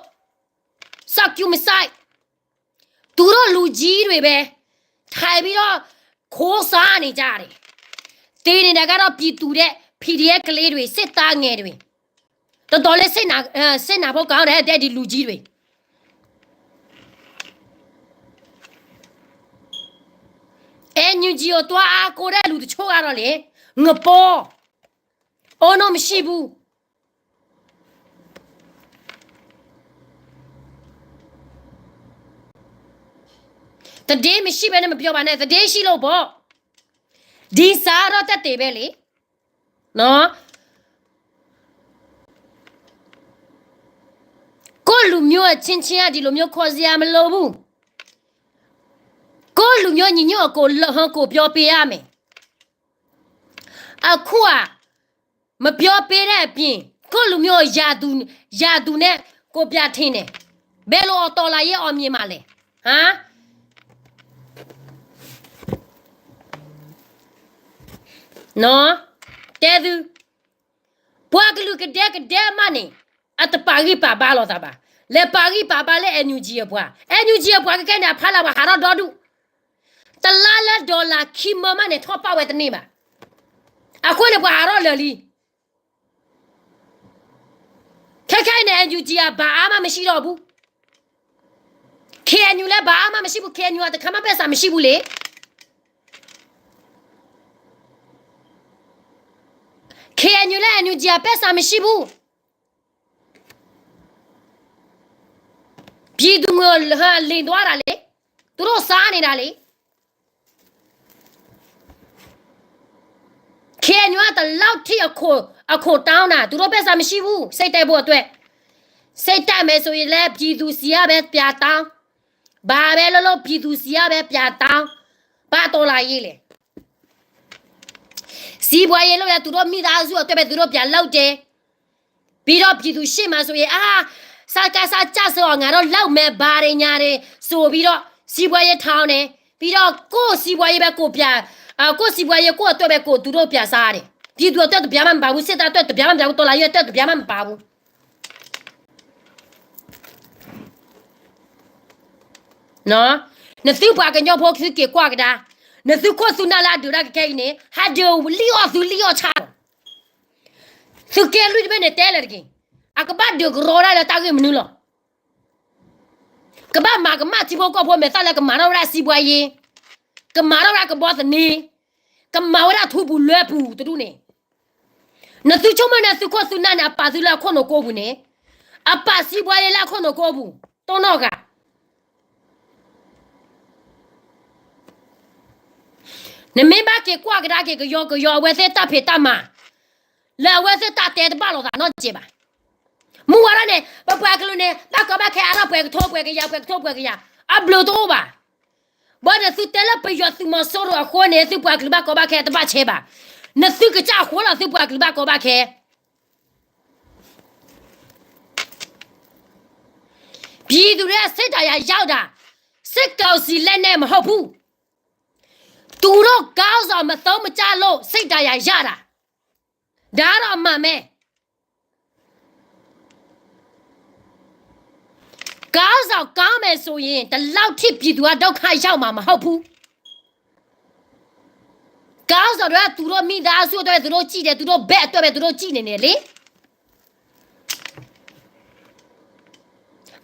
စောင့်ကြည့်မစိုက်, သူတို့လူကြီးတွေပဲ ထိုင်ပြီးတော့ ခိုးစားနေကြတယ်, သေနေတာကတော့ ပြည်သူတဲ့ PDF ကလေးတွေ စစ်သားငယ်တွေ, တော်တော်လေး စိတ်နာ စိတ်နာဖို့ကောင်းတယ် တဲ့ ဒီလူကြီးတွေ. NUG ကို သွားအားကိုးတဲ့ လူတချို့ကတော့လေ ငပိုး, အုံနောက်မရှိဘူး, သတင်းမရှိဘဲနဲ့ မပြောပါနဲ့, သတင်းရှိလို့ပေါ့. ဒီစးထီၣ်တသ့ဘဲလံ. ကိုယ့်လူမျိုးအချင်းချင်းက ဒီလိုမျိုးခွဲစိတ် မလုပ်ဘူး. ကိုယ့်လူမျိုးညီညွတ်အောင် ကိုယ့်လူမျိုးကို ပြောပေးရမယ်. အခုက မပြောပေးတဲ့အပြင် ကိုယ့်လူမျိုး ရန်သူနဲ့ ကိုယ့်ပြထင်းနဲ့ ဘယ်လိုတော်လှန်ရေးအောင်မြင်မှာလဲ. ဟမ်. တဲသု, ပှၤကလုာ်ကဒဲကဒဲမးန့ၣ် အတပာ်ဂံၢ်ပာ်ဘါလိာ်သးဘၣ်. လဲၤပာ်ဂံၢ်ပာ်ဘါလၢ NUG အပှၤ, NUG အပှၤကကဲန့ၣ် အဖီလာ်ပှၤဟးထီၣ်ဒီဒူၣ်, တလါလၢ dollar ခံမၢမးန့ၣ် ထီၣ်ပာ်ဝဲတန့ၢ်ဘၣ်. အဃိန့ၣ် ပှၤဟးထီၣ်လၢာ်လံ. ခဲခဲအံၤန့ၣ် NUG အဘၣ်အါမး မရှိတော့ဘူး. KNU လည်း ဘာမှမရှိဘူး. KNU က တစ်ခါမှ ပိုက်ဆံမရှိဘူးလေ. KNU လည်း NUG က ပိုက်ဆံမရှိဘူး. ပြည်သူငွေ လိမ်သွားတာလေ. သူတို့ စားနေတာလေ. KNU က ဒီလောက်ထိ အခွန်တောင်းတာ, သူတို့ ပိုက်ဆံမရှိဘူး စစ်တိုက်ဖို့အတွက်. စစ်တိုက်မယ်ဆိုရင်လည်း ပြည်သူဆီကပဲ ပြန်တောင်း. ဘာပဲလုပ်လုပ် ပြည်သူဆီကပဲ ပြန်တောင်း. ဘာတော်လှန်ရေးလဲ. စီးပွားရေးလုပ်ရင် သူတို့မိသားစုအတွက်ပဲ သူတို့ပြန်လုပ်တယ်. ပြီးတော့ ပြည်သူရှေ့မှာဆိုရင် အာ, စကစ ကျဆုံးအောင် ငါတို့လုပ်မယ် ဘာတွေညာတွေ ဆိုပြီးတော့ စီးပွားရေးထောင်တယ်. ပြီးတော့ ကိုယ့်စီးပွားရေးပဲ ကိုယ်ပြန်, အာ, ကိုယ့်စီးပွားရေး ကိုယ့်အတွက်ပဲ ကိုယ် သူတို့ပြန်စားတယ်. ပြည်သူအတွက် တစ်ပြားမှ မပါဘူး. စစ်တပ်အတွက် တစ်ပြားမှ မပါဘူး. တော်လှန်ရေးအတွက် တစ်ပြားမှ မပါဘူး. နသုပှၤကညီဖိ သုက့ၤကွၢ်ကဒါ, နသုခိၣ်သုနၢ်လၢအဒုးတၢ်ကကဲအံၤန့ၣ် ဟဲဒုးလံအီၣ်သုလံအီၣ်ဆၣ်လီၤ. သုကဲလွံၢ်တဘ့ၣ်န့ၣ် တဲလၢာ်တက့ၢ်. အကဘၣ်ဒုးကရီဒၣ်လၢတၢ်ဂ့ၢ်မနုၤလီၤ. ကဘၣ်မၤကမၣ်ထံဖိကီၢ်ဖိ မဲာ်သၣ်လၢကမၤထီၣ်ဝဲဒၣ် စီးပွားရေး, ကမၤထီၣ်ဝဲဒၣ် ကဘီသန့, ကမၤဝဲဒၣ် ထူပူၤလွဲပူၤတဒူၣ်န့ၣ်. နသုဆိကမိၣ်န့ၣ် သုခိၣ်သုနၢ်န့ၣ် အပာ်သုလၢအခိၣ်နူာ်ကိးပူၤန့ၣ်, အပာ်စီးပွားရေးလၢအခိၣ်နူာ်ကိးပူၤ, တိၢ်နီၣ်ဂၤ. နမ့ၢ်ဘၣ်က့ၤကွၢ်ကဒါက့ၤ ကယီကယီ အဝဲသ့ၣ်တၢ်ဖံးတၢ်မၤ, လၢအဝဲသ့ၣ်တၢ်တဲတဘၣ်လိာ်သးနီတစဲးဘၣ်. မုၢ်ဝါထီၣ်န့ၣ် ပပှၤကလုာ်န့ၣ် ဘၣ်ကီဘၣ်ခဲအါထီၣ် ပှဲၤကထိပှဲၤကယၤ ပှဲၤကထိပှဲၤကယၤ, အဘျုးတအိၣ်ဘၣ်. ဘၣ်နသုတဲလၢပယီၤသုးမီၤစိရိၤအဃိန့ၣ် သုပှၤကလုာ်ဘၣ်ကီဘၣ်ခဲတဘၣ်ဆဲးဘၣ်. နသုကစၢ်အဃိလီၤ သုပှၤကလုာ်ဘၣ်ကီဘၣ်ခဲ. ပြည်သူတွေ စိတ်ဒဏ်ရာရတာ စစ်ကောင်စီလက်နက်မဟုတ်ဘူး. သူတို့ခေါင်းဆောင်မသုံးမကျလို့ စိတ်ဒဏ်ရာရတာ. ဒါကတော့အမှန်ပဲ. ခေါင်းဆောင်ကောင်းမယ်ဆိုရင် ဒီလောက်ထိပြည်သူကဒုက္ခရောက်မှာမဟုတ်ဘူး. ခေါင်းဆောင်တွေက သူတို့မိသားစုအတွက်ပဲ သူတို့ကြည့်တယ်, သူတို့ဘက်အတွက်ပဲ သူတို့ကြည့်နေတယ်လေ.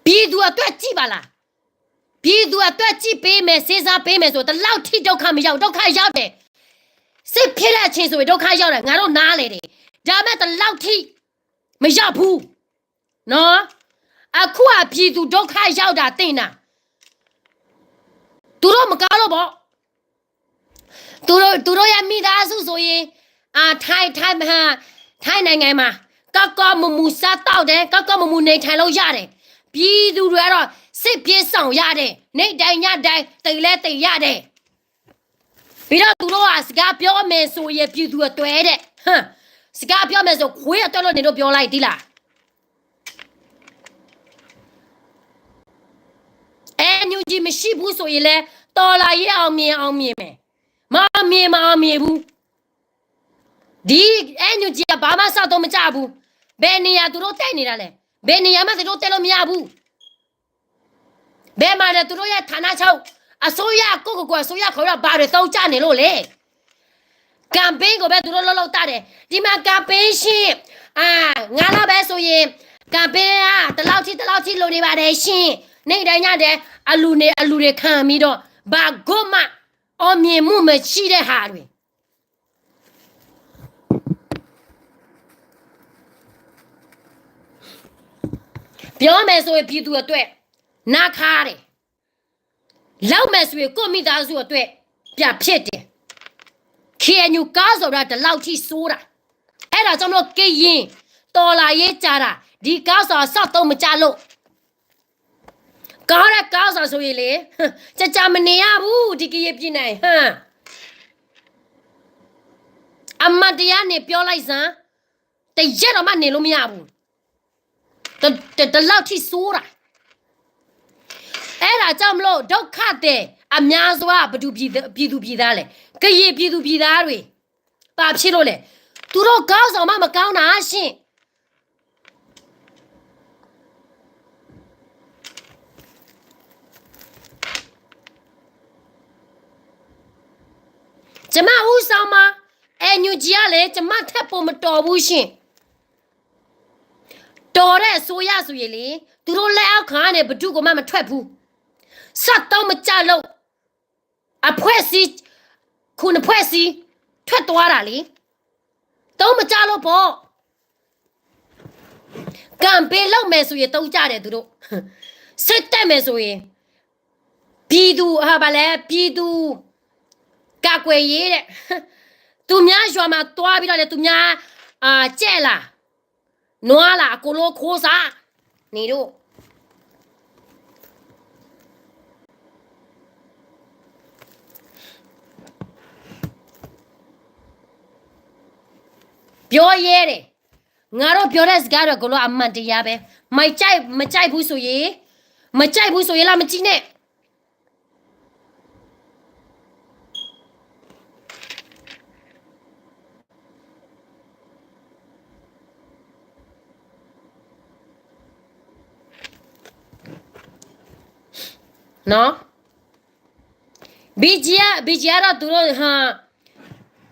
ပြည်သူအတွက်ကြည့်ပါလား. ပြည်သူအတွက်ကြည့်ပေးမယ်, စဉ်းစားပေးမယ်ဆို ဒီလောက်ထိဒုက္ခမရောက်ဘူး. ဒုက္ခရောက်တယ်. စစ်ဖြစ်တဲ့အချိန်ဆိုရင် ဒုက္ခရောက်တယ်. ငါတို့နားလည်တယ်. ဒါပေမဲ့ ဒီလောက်ထိမရောက်ဘူး. နော်. အခုက ပြည်သူဒုက္ခရောက်တာ သင်တာ. သူတို့မကောင်းလို့ပေါ့. သူတို့, သူတို့ရဲ့မိသားစုဆိုရင်, အာ, ထိုင်း, ထိုင်း, ထိုင်းနိုင်ငံမှာ ကောင်းကောင်းမွန်မွန်စားသောက်တယ်, ကောင်းကောင်းမွန်မွန်နေထိုင်လို့ရတယ်. ပြည်သူတွေကတော့ စစ်ပြေးရှောင်ရတယ်, နေ့တိုင်းညတိုင်း သေလည်းသေရတယ်. ပြီးတော့ သူတို့က စကားပြောမယ်ဆိုရင် ပြည်သူအတွက်တဲ့, ဟမ်, စကားပြောမယ်ဆို ခွေးအတွက်လို့ နင်တို့ပြောလိုက်သလား. NUG မရှိဘူးဆိုရင်လည်း တော်လှန်ရေးအောင်မြင်အောင်မြင်မယ်, မအောင်မြင်မအောင်မြင်ဘူး. ဒီ NUG က ဘာမှစသုံးမကျဘူး. ဘယ်နေရာ သူတို့တက်နေတာလဲ. ဘယ်နေရာမှ သူတို့တက်လို့မရဘူး. ဘယ်မှာလဲ သူတို့ရဲ့ဌာနချုပ်. အစိုးရ ကိုယ့်ကိုယ်ကိုယ် အစိုးရခေါ်တော့ ဘာတွေသုံးကျနေလို့လဲ. campaign ကိုပဲ သူတို့လုပ်လုပ်တတ်တယ်. ဒီမှာ campaign ရှင်း, အာ, ငါးလပဲဆိုရင် campaign က ဒီလောက်ထိ ဒီလောက်ထိ လိုနေပါတယ်ရှင်း, နေ့တိုင်းညတိုင်း အလူတွေ အလူတွေခံပြီးတော့ ဘာကိုမှ အောင်မြင်မှုမရှိတဲ့ဟာတွေ. ပြောမယ်ဆိုရင် ပြည်သူအတွက် နားခါတယ်. လုပ်မယ်ဆိုရင် ကိုယ့်မိသားစုအတွက် ပြန်ဖြစ်တယ်. ခ့ၣ်အဲၣ်ယူၣ် ကီၢ်စီၣ်ဒီးတလီၢ်ထံၣ်စိတၢ်, အဲၣ်ဒိးကၠီမလိၣ်ကယံာ် တီၢ်လၢ်ယ့ၢ်ကၢ်တၢ် ဒ်ကီၢ်စီၣ်အစီၣ်သိမကၢ်လိၣ်, ကီၢ်ဒဲးကီၢ်စီၣ်ဆိအံၤလံ, ကၠၢ်ကၠၢ်မန့ၢ်ယါဘူး ဒ်ကယံာ်ပံၤန့ၣ်, အမၤတယါန့ၣ် ပျီလၢစၢ်, တယဲၢ်ဒီးမးန့ၢ်လိမ့ၢ်ယါဘူး, တလီၢ်ထံၣ်စိတၢ် အဲၣ်ဒိးကၠီမလိၣ် ဒုက္ခသည် အများစုက ဘယ်သူပြည်သူပြည်သားလဲၣ်, ကယံာ်ပြည်သူပြည်သားတွေ, ဘာဖြစ်လို့လဲ, သူတို့ခေါင်းဆောင်မှ မကောင်းတာရှင့်. ကျမဦးဆောင်မှာ, NUG ကလည်း ကျမထက်ပိုမတော်ဘူးရှင့်. တော်တဲ့အစိုးရဆိုရင်လေ, သူတို့လက်အောက်ခံကနေ ဘယ်သူ့ကိုမှ မထွက်ဘူး. စက်သုံးမကျလို့, အဖွဲ့အစည်း ခုနှစ်ဖွဲ့စည်း ထွက်သွားတာလေ. သုံးမကျလို့ပေါ့. ကမ်ပိန်းလုပ်မယ်ဆိုရင် သုံးကျတယ် သူတို့. စစ်တိုက်မယ်ဆိုရင် ပြည်သူ ဟာ ဘာလဲ ပြည်သူ့ကာကွယ်ရေးတဲ့. သူများရွာမှာသွားပြီးတော့လည်း သူများ အာ ကြက်လား နွားလား အကုန်လုံး ခိုးစားနေလို့. ပြောရဲတယ်. ငါတို့ပြောတဲ့စကားတွေအကုန်လုံး အမှန်တရားပဲ. မကြိုက် မကြိုက်ဘူးဆိုရင်, မကြိုက်ဘူးဆိုရင် လာမကြည့်နဲ့. နော်. BGF, BGF ကတော့သူတို့ ဟ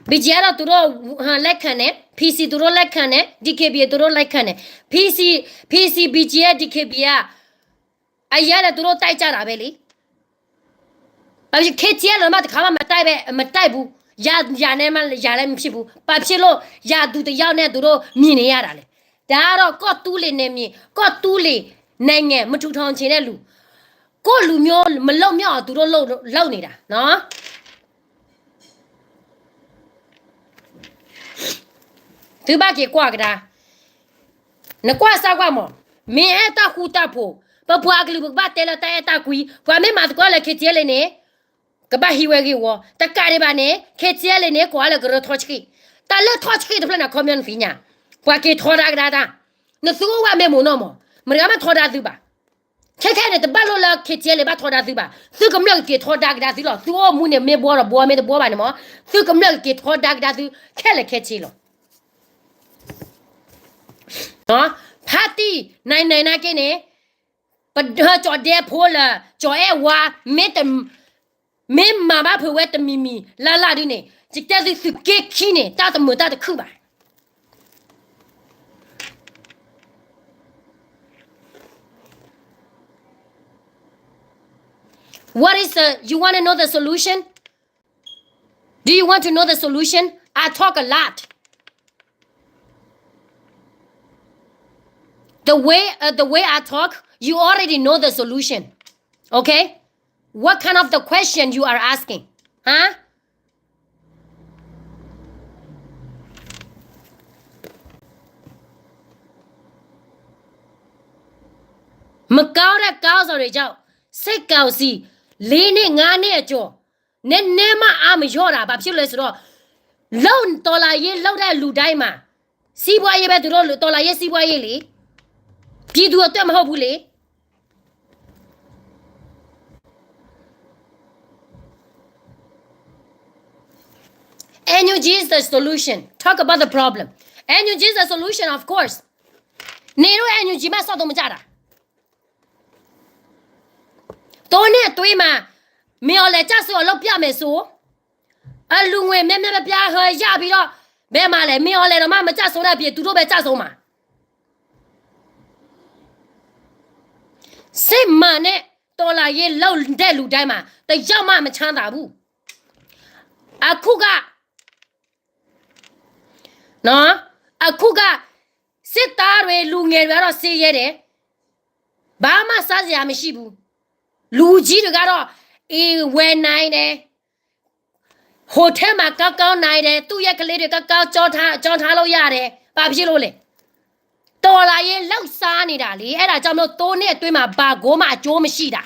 BGF ကတော့သူတို့ ဟ လက်ခံတယ်. PC သူတို့လက်ခံတယ်. DKBA သူတို့လက်ခံတယ်. PC, PC, BGF, DKBA က အရင်ကလည်း သူတို့တိုက်ကြတာပဲလေ. ဘာဖြစ် KTLA မှ တစ်ခါမှ မတိုက်ပဲ မတိုက်ဘူး. ရ ရနဲ့မှ ရလည်း မဖြစ်ဘူး. ဘာဖြစ်လို့ ရသူတစ်ယောက်နဲ့ သူတို့ မြင်နေရတာလဲ. ဒါကတော့ ကော့တူးလေနယ်မြေ, ကော့တူးလေနိုင်ငံ မထူထောင်ချင်တဲ့လူ, ကိုယ့်လူမျိုး မလွတ်မြောက်အောင် သူတို့ လုပ် လုပ်နေတာနော်. သုဘၣ်က့ၤကွၢ်ကဒါ, နကွၢ်စၢ်ကွၢ်မး, မ့ၢ်အဲၣ်တၢ်ဃူတၢ်ဖိး, ပပှၤကလုာ် ပကဘၣ်တဲလၢတၢ်အဲၣ်တၢ်ကွံ, ပှၤမ့ၢ်မၤသကိးလၢ KTLA န့ၣ် ကဘၣ်ဟံးဝဲဂ့ၢ်ဝီ, တကးဒံးဘၣ်န့ၣ် KTLA န့ၣ် ကိးအါလၢကရၢထီဆှံ, တၢ်လၢထီဆှံတဖျၢၣ်န့ၣ် ခီပညီနသ့ၣ်ညါ, ပှၤက့ၤထီဒါကဒါတၢ်, နသုအိၣ်ဝဲမ့ၢ်မိၢ်နီၢ်မး, မတၤဂၤမ့ၢ်ထီဒါသုဘၣ်. ခဲခဲန့ၣ် တဘၣ်လိၣ်လၢ KTLA ဘၣ်ထီဒါသုဘၣ်, သုကမျၢၢ်ကက့ၤထီဒါကဒါသုလီၤ. သုအိၣ်မူန့ၣ် မ့ၢ်ဘှီဒီးဘှီ, မ့ၢ်တဘှီဘၣ်န့ၣ်မး, သုကမျၢၢ်ကက့ၤထီဒါကဒါသု ခဲလၢာ်ခဲဆ့လီၤ. ဖါတံၢ် နၤနၤနၤက့န့ၣ်, ပဒၢကၠီၣ်ဒဲဖိလၢ ကၠီၣ်အဲၣ်ဝါ, မ့ၢ်တ မ့ၢ်မၤဘၣ်ဖုးဝဲတမံၤမံၤလၢ်လၢ်ဒ်န့ၣ် ယတဲသုသုးက့ခံန့ၣ် တၢ်တမုာ်တၢ်တခုၣ်ဘၣ်. What is the, you want to know the solution? Do you want to know the solution? I talk a lot. The way, uh, the way I talk, you already know the solution. Okay? What kind of the question you are asking? Huh? မကောင်းတဲ့ခေါင်းဆောင်တွေကြောင့် စစ်ကောင်စီ လေးနှစ် ငါးနှစ်အကျော် နည်းနည်းမှ အားမလျော့တာ ဘာဖြစ်လို့လဲဆိုတော့ လုပ် တော်လှန်ရေးလုပ်တဲ့လူတိုင်းမှာ စီးပွားရေးပဲ သူတို့ တော်လှန်ရေး စီးပွားရေးလေ ပြည်သူအတွက်မဟုတ်ဘူးလေ. NUG is the solution. Talk about the problem. NUG is the solution, of course. နင်တို့ NUG မှ စောင့်သုံးမကြတာ. သို့နဲ့သွေးမှာ မင်းအောင်လှိုင်ကျဆုံးအောင်လုပ်ပြမယ်ဆို အလူငွေ များများပြားပြား ဟို ရပြီးတော့ ဘယ်မှာလဲ မင်းအောင်လှိုင်တော့မှ မကျဆုံးတဲ့အပြင် သူတို့ပဲကျဆုံးမှာ. စစ်မှန်တဲ့ တော်လှန်ရေးလုပ်တဲ့လူတိုင်းမှာ တစ်ယောက်မှ မချမ်းသာဘူး. အခုက နော် အခုက စစ်သားတွေ လူငယ်တွေကတော့ ဆင်းရဲတယ်. ဘာမှစားစရာမရှိဘူး. လူကြီးတွေကတော့ အိမ်ဝယ်နိုင်တယ်. ဟိုထဲမှာ ကောင်းကောင်းနေတယ်, သူ့ရဲ့ကလေးတွေ ကောင်းကောင်း ကျောင်းထား, ကျောင်းထားလို့ရတယ်. ဘာဖြစ်လို့လဲ? တော်လှန်ရေးလှုပ်ရှားနေတာလေ. အဲ့ဒါကြောင့်မလို့ သိုးနၢ်အသွေးမှာ ဘာကိုမှအကျိုးမရှိတာ.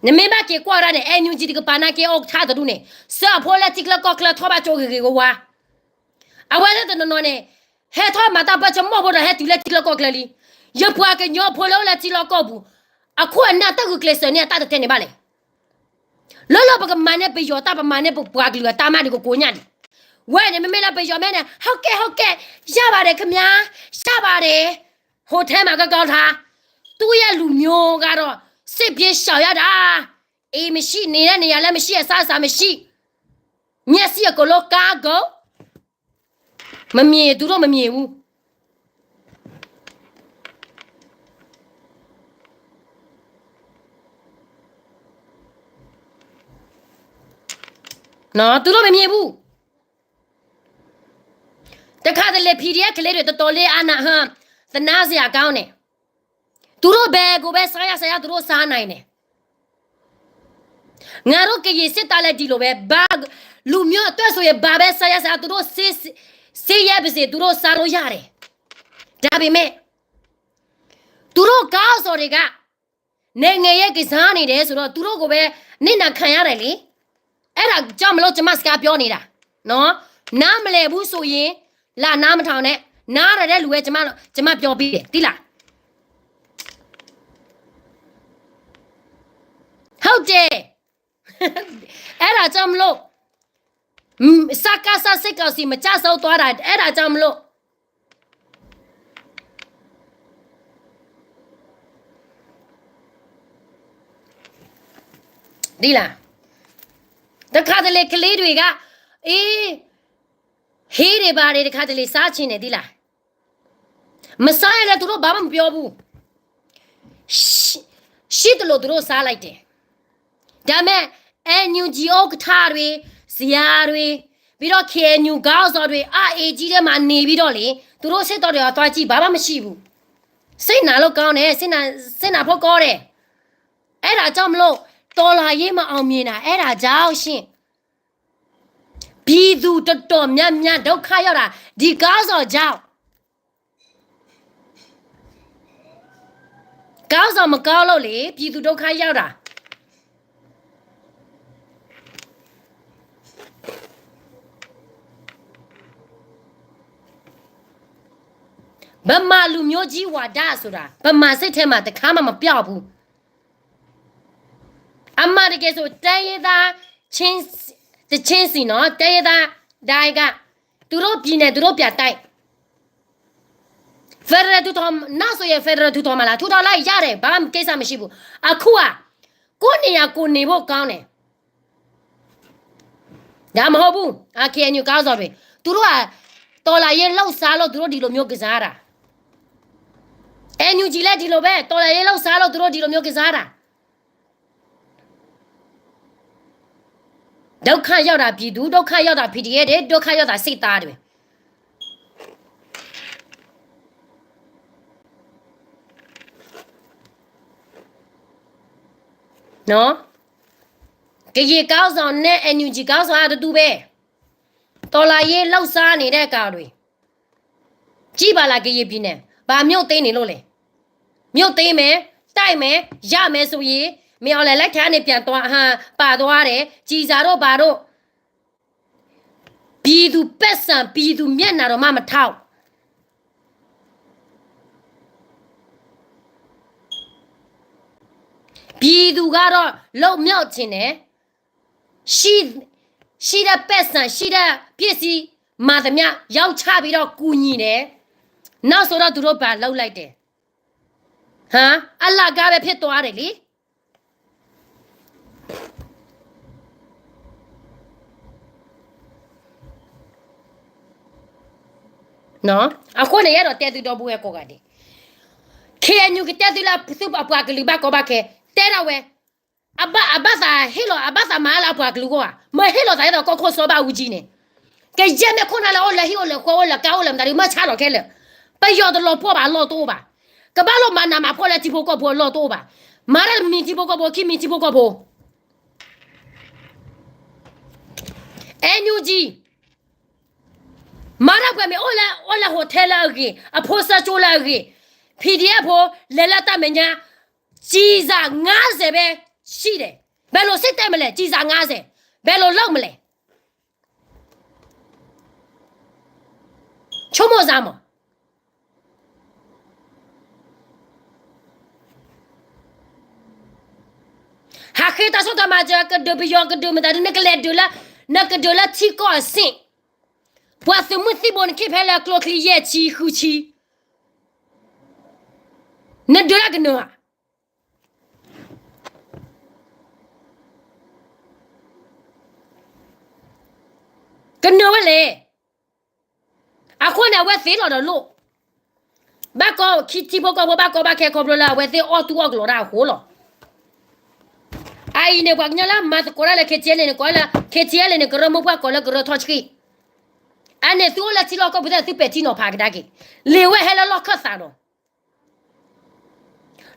နမ့ၢ်ဘၣ်က့ၤကွၢ်တၢ်န့ၣ် NUG တကပၤနာ်က့ အိၣ်ကထါတဒူၣ်န့ၣ် စၢဖှိၣ်လၢထံချၢကီၢ်ချၢ ထီၣ်ဘၣ်ကၠိဂ့ၤဂ့ၤဝါဝါ. အဝဲသ့ၣ်တနီၤနီၤန့ၣ် ဟဲထီၣ်မၤတၢ်ပၢဆၢမိၢ်ဖိဒီး ဟဲတုၤလၢထံလီၢ်ကီၢ်ချၢလံ. ယပှၤကညီဖိလၢအိၣ်လၢထံလီၢ်ကီၢ်ပူၤ အခိၣ်အနၢ်တၢ်ဂုာ်ကျဲးစၢးန့ၣ် အတၢ်တတဲန့ၣ်ဘၣ်လဲၣ်. လၢလၢပကမၤန့ၢ်ပယီၤတၢ် ပမၤန့ၢ်ပပှၤကလုာ်အတၢ်မးန့ၣ် ကကိးညါဒံး. ဝဲန့ၣ် မ့မ့ၢ်လၢပယီၤမ့ၢ်န့ၣ် ဟုတ်ကဲ့ ဟုတ်ကဲ့ ရပါတယ်ခင်ဗျာ ရပါတယ် ဟိုထဲမှာ ကောင်းကောင်းထား သူ့ရဲ့လူမျိုးကတော့ စစ်ပြေးရှောင်ရတာ အိမ်မရှိ နေတဲ့နေရာလည်းမရှိ အစားအစာမရှိ မျက်စိအကုန်လုံး ကားကုန် မမြင် သူတို့မမြင်ဘူး နော် သူတို့မမြင်ဘူး တခါတလေ PDF ကလေးတွေ တော်တော်လေး အာဏာဟ သနားစရာကောင်းတယ် သူတို့ဘယ်ကိုပဲ စားရစားရ သူတို့စားနိုင်တယ် ငါတို့ကရင်စစ်သားလည်း ဒီလိုပဲ ဘာ လူမျိုးအတွက်ဆိုရင် ဘာပဲစားရစားရ သူတို့ စစ် စစ်ရဲပါစေ သူတို့စားလို့ရတယ် ဒါပေမဲ့ သူတို့ခေါင်းဆောင်တွေက နိုင်ငံရေးကစားနေတယ်ဆိုတော့ သူတို့ကိုပဲ နစ်နာခံရတယ်လေ အဲ့ဒါကြောင့်မလို့ ကျွန်မစကားပြောနေတာ နော် နားမလည်ဘူးဆိုရင် လာနားမထောင်နဲ့ နားလည်တဲ့လူပဲ ကျွန်မ ကျွန်မပြောပေးတယ် သိလား ဟုတ်တယ် အဲ့ဒါကြောင့်မလို့ စကစ စစ်ကောင်စီ မကျဆုံးသွားတာ အဲ့ဒါကြောင့်မလို့ သိလား တခါတလေကလေးတွေက အေး ဟင်းတွေဘာတွေ တခါတလေစားချင်တယ် သိလား မစားရင်လည်း သူတို့ဘာမှမပြောဘူး ရှိ ရှိသလို သူတို့စားလိုက်တယ် ဒါပေမဲ့ NUG ဥက္ကဋ္ဌတွေ ဆရာတွေ ပြီးတော့ KNU ခေါင်းဆောင်တွေ အအေးကြီးထဲမှာနေပြီးတော့လေ သူတို့စစ်တပ်တွေအသွားကြည့် ဘာမှမရှိဘူး စိတ်နာလို့ကောင်းတယ် စိတ်နာ စိတ်နာဖို့ကောင်းတယ် အဲ့ဒါကြောင့်မလို့ တော်လှန်ရေးမအောင်မြင်တာ အဲ့ဒါကြောင့်ရှင် ပြည်သူတော်တော်များများ ဒုက္ခရောက်တာ ဒီခေါင်းဆောင်ကြောင့် ခေါင်းဆောင်မကောင်းလို့လေ ပြည်သူဒုက္ခရောက်တာ ဗမာလူမျိုးကြီးဝါဒဆိုတာ ဗမာစစ်ထဲမှာ တစ်ခါမှမပြောက်ဘူး အမှန်တကယ်ဆို တိုင်းရင်းသား ချင်း တချင်းစီနော် တိုင်းရင်းသားတိုင်းက သူတို့ပြည်နယ် သူတို့ပြတိုက် federal ထူထောင် နောက်ဆိုရင် federal ထူထောင်မှာလား ထူထောင်လိုက်ရတယ် ဘာမှကိစ္စမရှိဘူး အခုက ကိုယ့်နေရာကိုယ်နေဖို့ကောင်းတယ် ဒါမဟုတ်ဘူး KNU ခေါင်းဆောင်တွေ သူတို့က တော်လှန်ရေးလှုပ်ရှားလို့ သူတို့ဒီလိုမျိုးကစားတာ NUG လည်းဒီလိုပဲ တော်လှန်ရေးလှုပ်ရှားလို့ သူတို့ဒီလိုမျိုးကစားတာ ဒုက္ခရောက်တာ ပြည်သူ ဒုက္ခရောက်တာ PDF တွေ ဒုက္ခရောက်တာ စစ်သားတွေ နော် ကရင်ခေါင်းဆောင်နဲ့ NUG ခေါင်းဆောင်က တစ်တူပဲ တော်လှန်ရေးလှုပ်ရှားနေတဲ့ကောင်တွေ ကြည့်ပါလား ကရင်ပြည်နယ် ဘာမြို့သိမ်းနေလို့လဲ မြို့သိမ်းမယ် တိုက်မယ် ရမယ်ဆိုရင် မင်းအောင်လှိုင်လက်ထက်ကနေ ပြန်သွား ဟာ ပါသွားတယ် ကျည်စာတို့ဘာတို့ ပြည်သူပိုက်ဆံ ပြည်သူမျက်နှာတောင်မှမထောက် ပြည်သူကတော့ လွတ်မြောက်ချင်တယ် ရှိ ရှိတဲ့ပိုက်ဆံ ရှိတဲ့ပစ္စည်းမှန်သမျှ ရောင်းချပြီးတော့ ကူညီတယ် နောက်ဆိုတော့ သူတို့ဘာလုပ်လိုက်တယ် ဟမ် အလကားပဲဖြစ်သွားတယ်လေ နော် အဃိန့ၣ် ယအဲၣ်ဒိးတဲသုဒီပုၢ်ဝဲၢ်ကိးဂၤဒဲး KNU ကတဲသုလၢသုအပှၤကလုာ်ဘၣ်ကီဘၣ်ခဲ တဲဒၣ်ဝဲ အဘၣ် အဘၣ်သးဟ့ၣ်လီၤ အဘၣ်သးမၤလၢအပှၤကလုာ်အဂီၢ်ဧါ မ့ၢ်ဟ့ၣ်လီၤသးဒ်သိးကီၢ်ခိၣ်စီၤဘၣ်အူကၠံန့ၣ် ကယဲၢ်မ့ၢ်ခိၣ်နၢ်လၢအိၣ်လၢဟံၣ်အိၣ်လၢဃီအိၣ်လၢကါအိၣ်လၢမတၤဒုး မ့ၢ်ဆါလီၤခဲလၢာ်, ပယီၤတလီၤပှီၢ်ဘၣ် အလီၢ်တအိၣ်ဘၣ်. ကဘၣ်လိၣ်မၤနးမၤဖှီၣ်လၢထံဖိကီၢ်ဖိအလီၢ်တအိၣ်ဘၣ်. မၤတၢ်တမံၤထံဖိကီၢ်ဖိ ခံမံၤထံဖိကီၢ်ဖိ NUG မၤတၢ်ပှဲၤမ့ၢ်အိၣ်လၢ အိၣ်လၢ hotel လၢအဂ့ၤ, အဖိဆၢကၠိလၢအဂ့ၤ, PDF ဖိ လဲၤလၢတၢ်မဲာ်ညါ, ကျည်ဆံငါးဆယ်ပဲရှိတယ်. ဘယ်လိုစစ်တပ်မလဲ ကျည်ဆံငါးဆယ်, ဘယ်လိုလုပ်မလဲ. ဆိကမိၣ်စမ်းမး. ဟးဃ့တၢ်ဆီၣ်တၢ်မၤစၢၤ ကဒုးပယီၤကဒုးမတၤဒုး နကလဲၤဒုးလၢ နကဒုးလၢထံကီၢ်အဆင့်, ပှၤသုးမုၢ်သံၣ်ဘိန့ၣ် ခ့ဖဲလၢကျိချံယဲၢ်ဆံဃုဆံ, နဒုးတၢ်ကနၢၤဧါ. ကနၢၤဝဲလဲၣ်. အဃိန့ၣ် အဝဲသ့ၣ်လီၤဒီးလိၣ်, ဘၣ်ကီခံထံဖိကီၢ်ဖိ ဘၣ်ကီဘၣ်ခဲခီဖျိလၢအဝဲသ့ၣ်အီၣ်တူၢ်အီၣ်ကလီတၢ်အဃိလီၤ. အအံၤန့ၣ် ပှၤကညီလၢမၤသကိးတၢ်လၢ KTLA န့ၣ် ကိးလၢ KTLA န့ၣ် ကရၢမိၢ်ပှၢ်ကိးလၢကရၢထီၣ်ဆှံ, အန့ၣ်သုအိၣ်လၢထံလီၢ်ကီၢ်ပူၤ သုပဲာ်ထံနီၤဖးကဒါက့ၤ, လဲၤဝဲဟဲလၢလီၢ်ခၢၣ်သးဒီး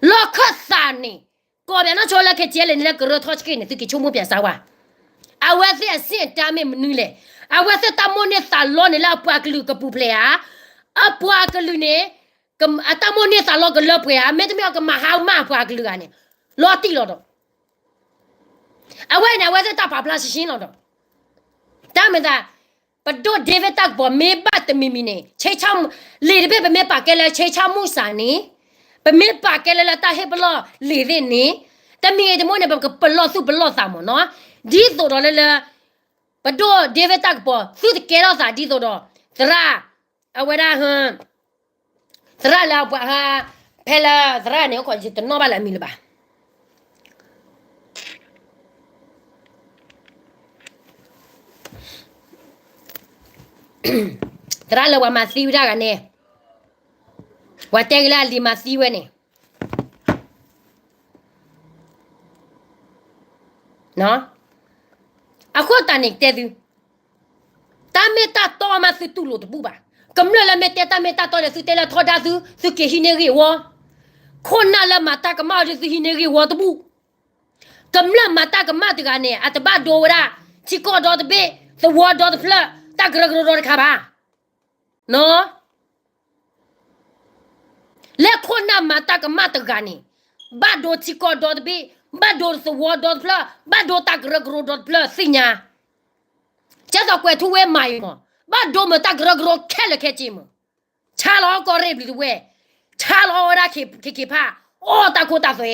လီၢ်ခၢၣ်သးန့ၣ် ကိးပှၤနီၢ်ဆိလၢ KTLA န့ၣ်လၢကရၢထီၣ်ဆှံန့ၣ် သုက့ၤဆိကမိၣ်ပၠးစၢ်ဝဲ, အဝဲသ့ၣ်အဆင့်အတၢ်မ့ၢ်မနုၤလဲၣ်. အဝဲသ့ၣ်တၢ်မိၣ်န့ၢ်သးလီန့ၣ်လၢအပှၤကလုာ်ကပူၤဖျဲးဧါ, အပှၤကလုာ်န့ၣ် အတၢ်မိၣ်န့ၢ်သးလီကလၢပှဲၤဧါ, မ့တမ့ၢ်အကမၤဟါမၢ်အပှၤကလုာ်ဧါန့ၣ် လီၤတံၢ်လီၤဒီး အဝဲန့ၣ် အဝဲသ့ၣ်တၢ်ပာ်ဖျါရှဲရှဲလီၤဒီး တၢ်မၤသး ပဒိၣ် David တၢ်ကပီၤမ့ၢ်ဘၣ်တမံၤမံၤန့ၣ် ဆဲးဆၣ်, လံာ်တဘ့ၣ်ပမ့ၢ်ပာ်ကဲလၢ ဆဲးဆၣ်မုၢ်စၢ်န့ၣ်, ပမ့ၢ်ပာ်ကဲလၢလၢတၢ်ဟ့ၣ်ပလီၢ်လံာ်သ့ၣ်န့ၣ်, တမံၤဂ့ၤတမံၤန့ၣ် ပကပလီၢ်သူၣ်ပလီၢ်သးမ့ၢ်နီၤ, ဒ်သိးဒီးလၢလၢ ပဒိၣ် David တၢ်ကပီၤ သုတကဲထီၣ်သးဒ်သိးဒီး သရၣ်, အဝဲဒၣ် သရၣ်လၢအပှၤဟါ, ဖဲလၢသရၣ်န့ၣ် အိၣ်ခိးယတနီၣ်ဘၣ်လၢအမံၤလၢၤဘၣ်. သရၣ်လၢပှၤမၤသံဝဲဒၣ်ဂၤန့ၣ်, ပှၤတဲက့ၤလၢအလံၤမၤသံဝဲန့ၣ် အဃိသတးန့ၣ်တဲသု, တၢ်မ့ၢ်တၢ်တီမးသုတူၢ်လိာ်တဘူၣ်ဘၣ်. ကမျၢၢ်လၢမ့ၢ်တဲတၢ်မ့ၢ်တၢ်တီန့ၣ် သုတဲလၢထီဒါသု, သုက့ၤဟံးန့ၢ်ဂ့ၢ်ဝီ, ခိၣ်နၢ်လၢမၤတၢ်ကမၣ်အီၤဒီး သုဟံးန့ၢ်ဂ့ၢ်ဝီတဘူၣ်. ကမျၢၢ်မၤတၢ်ကမၣ်တဂၤန့ၣ် အတဘၣ်ဒိဝဲဒၣ် ထံကီၢ်ဒီတဘ့ၣ်, သဝီဒီတဖျၢၣ်, တၢ်ကရၢကရိဒီတခါဘၣ်. လၢခိၣ်နၢ်မၤတၢ်ကမၣ်တဂၤန့ၣ် ဘၣ်ဒိထံကီၢ်ဒီတဘ့ၣ်, ဘၣ်ဒိသဝီဒီတဖျၢၣ်, ဘၣ်ဒိတၢ်ကရၢကရိဒီတဖျၢၣ်သ့ၣ်ညါ, ကဲသိးကွဲးထူဝဲမၤအံၤမး, ဘၣ်ဒိမ့ၢ်တၢ်ကရၢကရိခဲလၢာ်ခဲဆ့မး, ဆါလီၤကီၢ်ရ့ၣ်ဘျုးတဝဲၢ်, ဆါလီၤဝဲဒၣ်ခ့ခ့ဖး, အီၣ်တၢ်ခိတၢ်သွဲ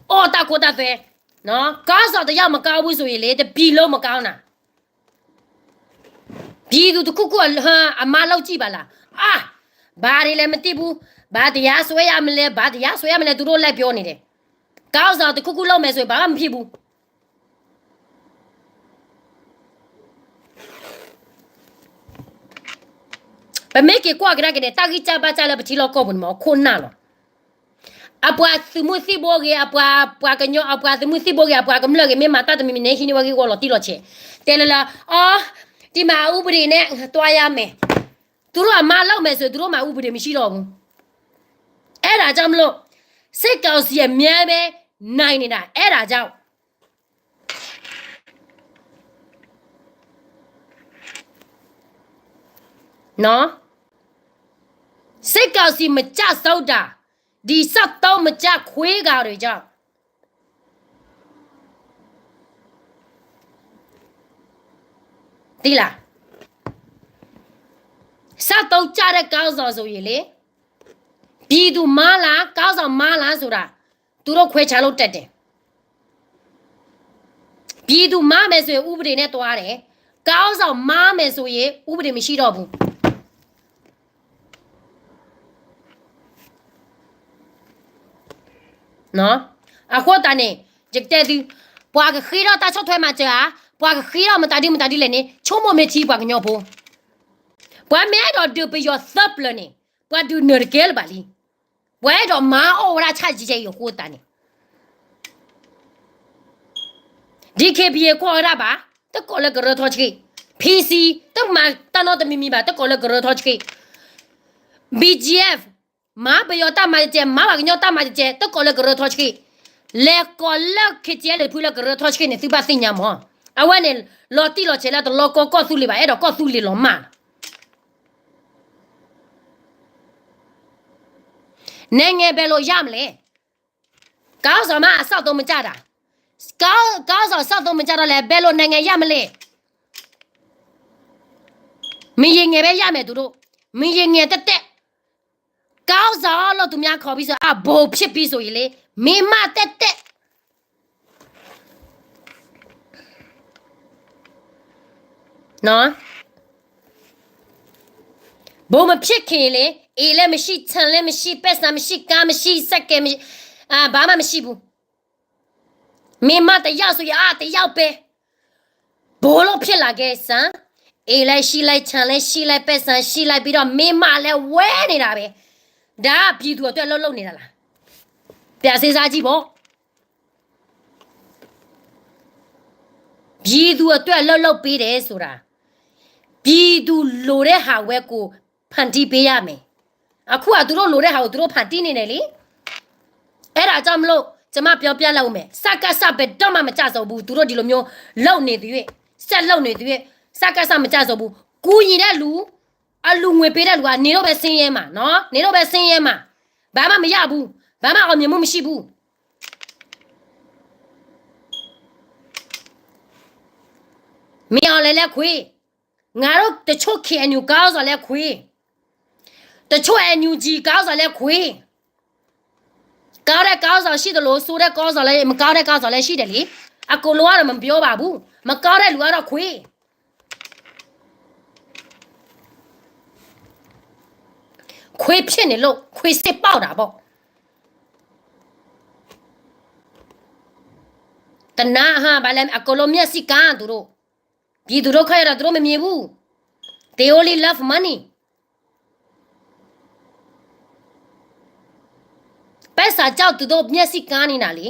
အီၣ်တၢ်ခိတၢ်သွဲ, ခေါင်းဆောင်တစ်ယောက်မကောင်းဘူးဆိုရင်လေ တစ်ပြည်လုံးမကောင်းတာ. ပြည်သူတစ်ခုခုအ အမှားလုပ်ကြည့်ပါလား. အာ, ဘာတွေလဲမသိဘူး, ဘာတရားစွဲရမလဲ, ဘာတရားစွဲရမလဲ, သူတို့လိုက်ပြောနေတယ်. ခေါင်းဆောင်တစ်ခုခုလုပ်မယ်ဆိုရင် ဘာမှမဖြစ်ဘူး. ပမ့ၢ်က့ၤကွၢ်ကဒါက့ၤန့ၣ် တၢ်ဂံၢ်စၢ်ဘါစၢ်လၢပထံလီၢ်ကီၢ်ပူၤန့ၣ်မ့ၢ် အခိၣ်နၢ်လီၤ. အပှၤသုးမုၢ်သံၣ်ဘိဂ့ၤ, အပှၤ, ပှၤကညီ, အပှၤသုးမုၢ်သံၣ်ဘိဂ့ၤ, အပှၤကမျၢၢ်ဂ့ၤ, မ့ၢ်မၤတၢ်တမံၤမံၤန့ၣ် ဟံးန့ၢ်ဝဲဂ့ၢ်ဝီလီၤတံၢ်လီၤဆဲး, တဲလၢလၢ, အီ, ဒီမှာဥပဒေနဲ့သွားရမယ်. သူတို့အမှားလုပ်မယ်ဆိုရင် သူတို့မှာဥပဒေမရှိတော့ဘူး. အဲဒါကြောင့်မလို့ စစ်ကောင်စီ အမြဲပဲ နိုင်နေတာ အဲဒါကြောင့် နော်. စစ်ကောင်စီ မကျဆုံးတာ ဒီဆယ့်သုံး မကျခွေးကောင်တွေကြောင့် သိလား. ဆယ့်သုံး ကျတဲ့ ခေါင်းဆောင်ဆိုရင်လေ ပြည်သူမှားလား ခေါင်းဆောင်မှားလားဆိုတာ သူတို့ခွဲခြားလို့တတ်တယ်. ပြည်သူမှားမယ်ဆိုရင် ဥပဒေနဲ့သွားတယ်. ခေါင်းဆောင်မှားမယ်ဆိုရင် ဥပဒေမရှိတော့ဘူး. နော်. အဃိသတးန့ၣ် ယကတဲသု, ပှၤကဃ့ထီၣ်တၢ်ဆီၣ်ထွဲမၤစၢၤဧါ, ပှၤကဃ့ထီၣ်မတၤဒုမတၤဒုလဲၣ်န့ၣ် ဆိကမိၣ်မ့ၢ်ထံပှၤကညီဖိ, ပှၤမ့ၢ်အဲၣ်ဒိးဒုးပယီၤသၢပျၢၤန့ၣ် ပှၤဒုးနၢၤတကဲလၢၤဘၣ်လံ. ပှၤအဲၣ်ဒိးမၤအီၣ်ဝဲဒၣ်ဆၣ်ကဲအံၤအဃိသတးန့ၣ် DKBA ကွၢ်ဝဲဒၣ်ဘၣ်, တကိးလၢကရၢထီဆှံ, PC တမၤတၢ်နီတမံၤမံၤဘၣ်, တကိးလၢကရၢထီဆှံ, BGF မၤပယီၤတၢ်မၤတကဲ, မၤပှၤကညီတၢ်မၤတကဲ, တကိးလၢကရၢထီဆှံ, လဲၤကိးလၢ KTLA ဖုလၢကရၢထီဆှံန့ၣ် သုဘၣ်သ့ၣ်ညါမး, အဝဲန့ၣ် လီၤတံၢ်လီၤဆဲးလၢတလီၤကီကီၢ်သူလ့ၤဘၣ်, အဲၣ်ဒိးကီၢ်သူလ့ၤလီၤမၢ်လီၤ. နိုင်ငံဘယ်လိုရမလဲ, ခေါင်းဆောင်မှ အစောင့်သုံးမကျတာ, ခေါင်းဆောင်စောင့်သုံးမကျတော့လဲ ဘယ်လိုနိုင်ငံရမလဲ. မယင်ငယ်ပဲရမယ် သူတို့, မယင်ငယ်တက်တက်, ခေါင်းဆောင်လို့ သူများခေါ်ပြီးဆို အဘိုးဖြစ်ပြီးဆိုရင်လေ, မင်းမတက်တက်. နော်, ဘိုးမဖြစ်ခင်လေ, အိမ်လည်းမရှိ, ခြံလည်းမရှိ, ပိုက်ဆံမရှိ, ကားမရှိ, ဆိုင်ကယ်မရှိ, အာ, ဘာမှမရှိဘူး. မင်းမတစ်ယောက်ဆိုရင် အာ, တစ်ယောက်ပဲ. ဘိုးလို့ဖြစ်လာခဲ့စမ်း, အိမ်လည်းရှိလိုက်, ခြံလည်းရှိလိုက်, ပိုက်ဆံရှိလိုက်, ပြီးတော့ မင်းမလည်းဝဲနေတာပဲ. ဒါကပြည်သူအတွက် လှုပ်လှုပ်နေတာလား? ပြန်စဉ်းစားကြည့်ပေါ့. ပြည်သူအတွက် လှုပ်လှုပ်ပေးတယ်ဆိုတာ, ပြည်သူလိုတဲ့ဟာဝဲကို ဖန်တီးပေးရမယ်. အခုက သူတို့လိုတဲ့ဟာကို သူတို့ဖန်တီးနေတယ်လေ. အဲ့ဒါကြောင့်မလို့ ကျွန်မပြောပြလိုက်ဦးမယ်. စကစ ဘယ်တော့မှ မကျစော်ဘူး. သူတို့ဒီလိုမျိုး လုပ်နေသရွေ့, ဆက်လုပ်နေသရွေ့, စကစ မကျစော်ဘူး. ကူညီတဲ့လူ, အလှူငွေပေးတဲ့လူက နေတော့ပဲ ဆင်းရဲမှာနော်, နေတော့ပဲ ဆင်းရဲမှာ. ဘာမှမရဘူး, ဘာမှ အောင်မြင်မှုမရှိဘူး. မင်းအောင်လှိုင်လည်းခွေး, ငါတို့တချို့ KNU ခေါင်းဆောင်လည်းခွေး, တချို့ NUG ခေါင်းဆောင်လည်းခွေး. ကောင်းတဲ့ခေါင်းဆောင်ရှိသလို ဆိုးတဲ့ခေါင်းဆောင်လည်း, မကောင်းတဲ့ခေါင်းဆောင်လည်းရှိတယ်လေ. အကုန်လုံးကတော့ မပြောပါဘူး. မကောင်းတဲ့လူကတော့ခွေး, ခွေးဖြစ်နေလို့ ခွေးစိတ်ပေါက်တာပေါ့. တနာဟါ, ဘာလဲ, အကုန်လုံးမျက်စိကန်း သူတို့. ပြည်သူဒုက္ခရောက်တာ သူတို့မမြင်ဘူး. They only love money. ပိုက်ဆံကြောင့် သူတို့မျက်စိကန်းနေတာလေ.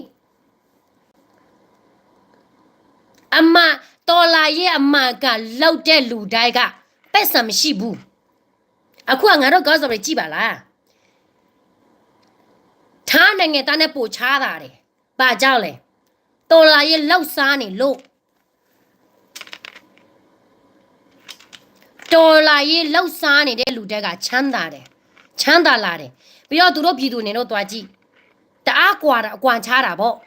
အမှန်, တော်လှန်ရေးအမှန်ကန်လုပ်တဲ့လူတိုင်းက ပိုက်ဆံမရှိဘူး. အခုက ငါတို့ခေါင်းဆောင်တွေ ကြည့်ပါလား. ထိုင်းနိုင်ငံသားနဲ့ ပိုချမ်းသာတယ်. ဘာကြောင့်လဲ. တော်လှန်ရေးလုပ်စားနေလို့. တော်လှန်ရေးလုပ်စားနေတဲ့လူတွေက ချမ်းသာတယ်, ချမ်းသာလာတယ်. ပြီးတော့ သူတို့ပြည်သူတွေနဲ့တော့ သွားကြည့်, တအားကွာ, ကွာခြားတာပေါ့.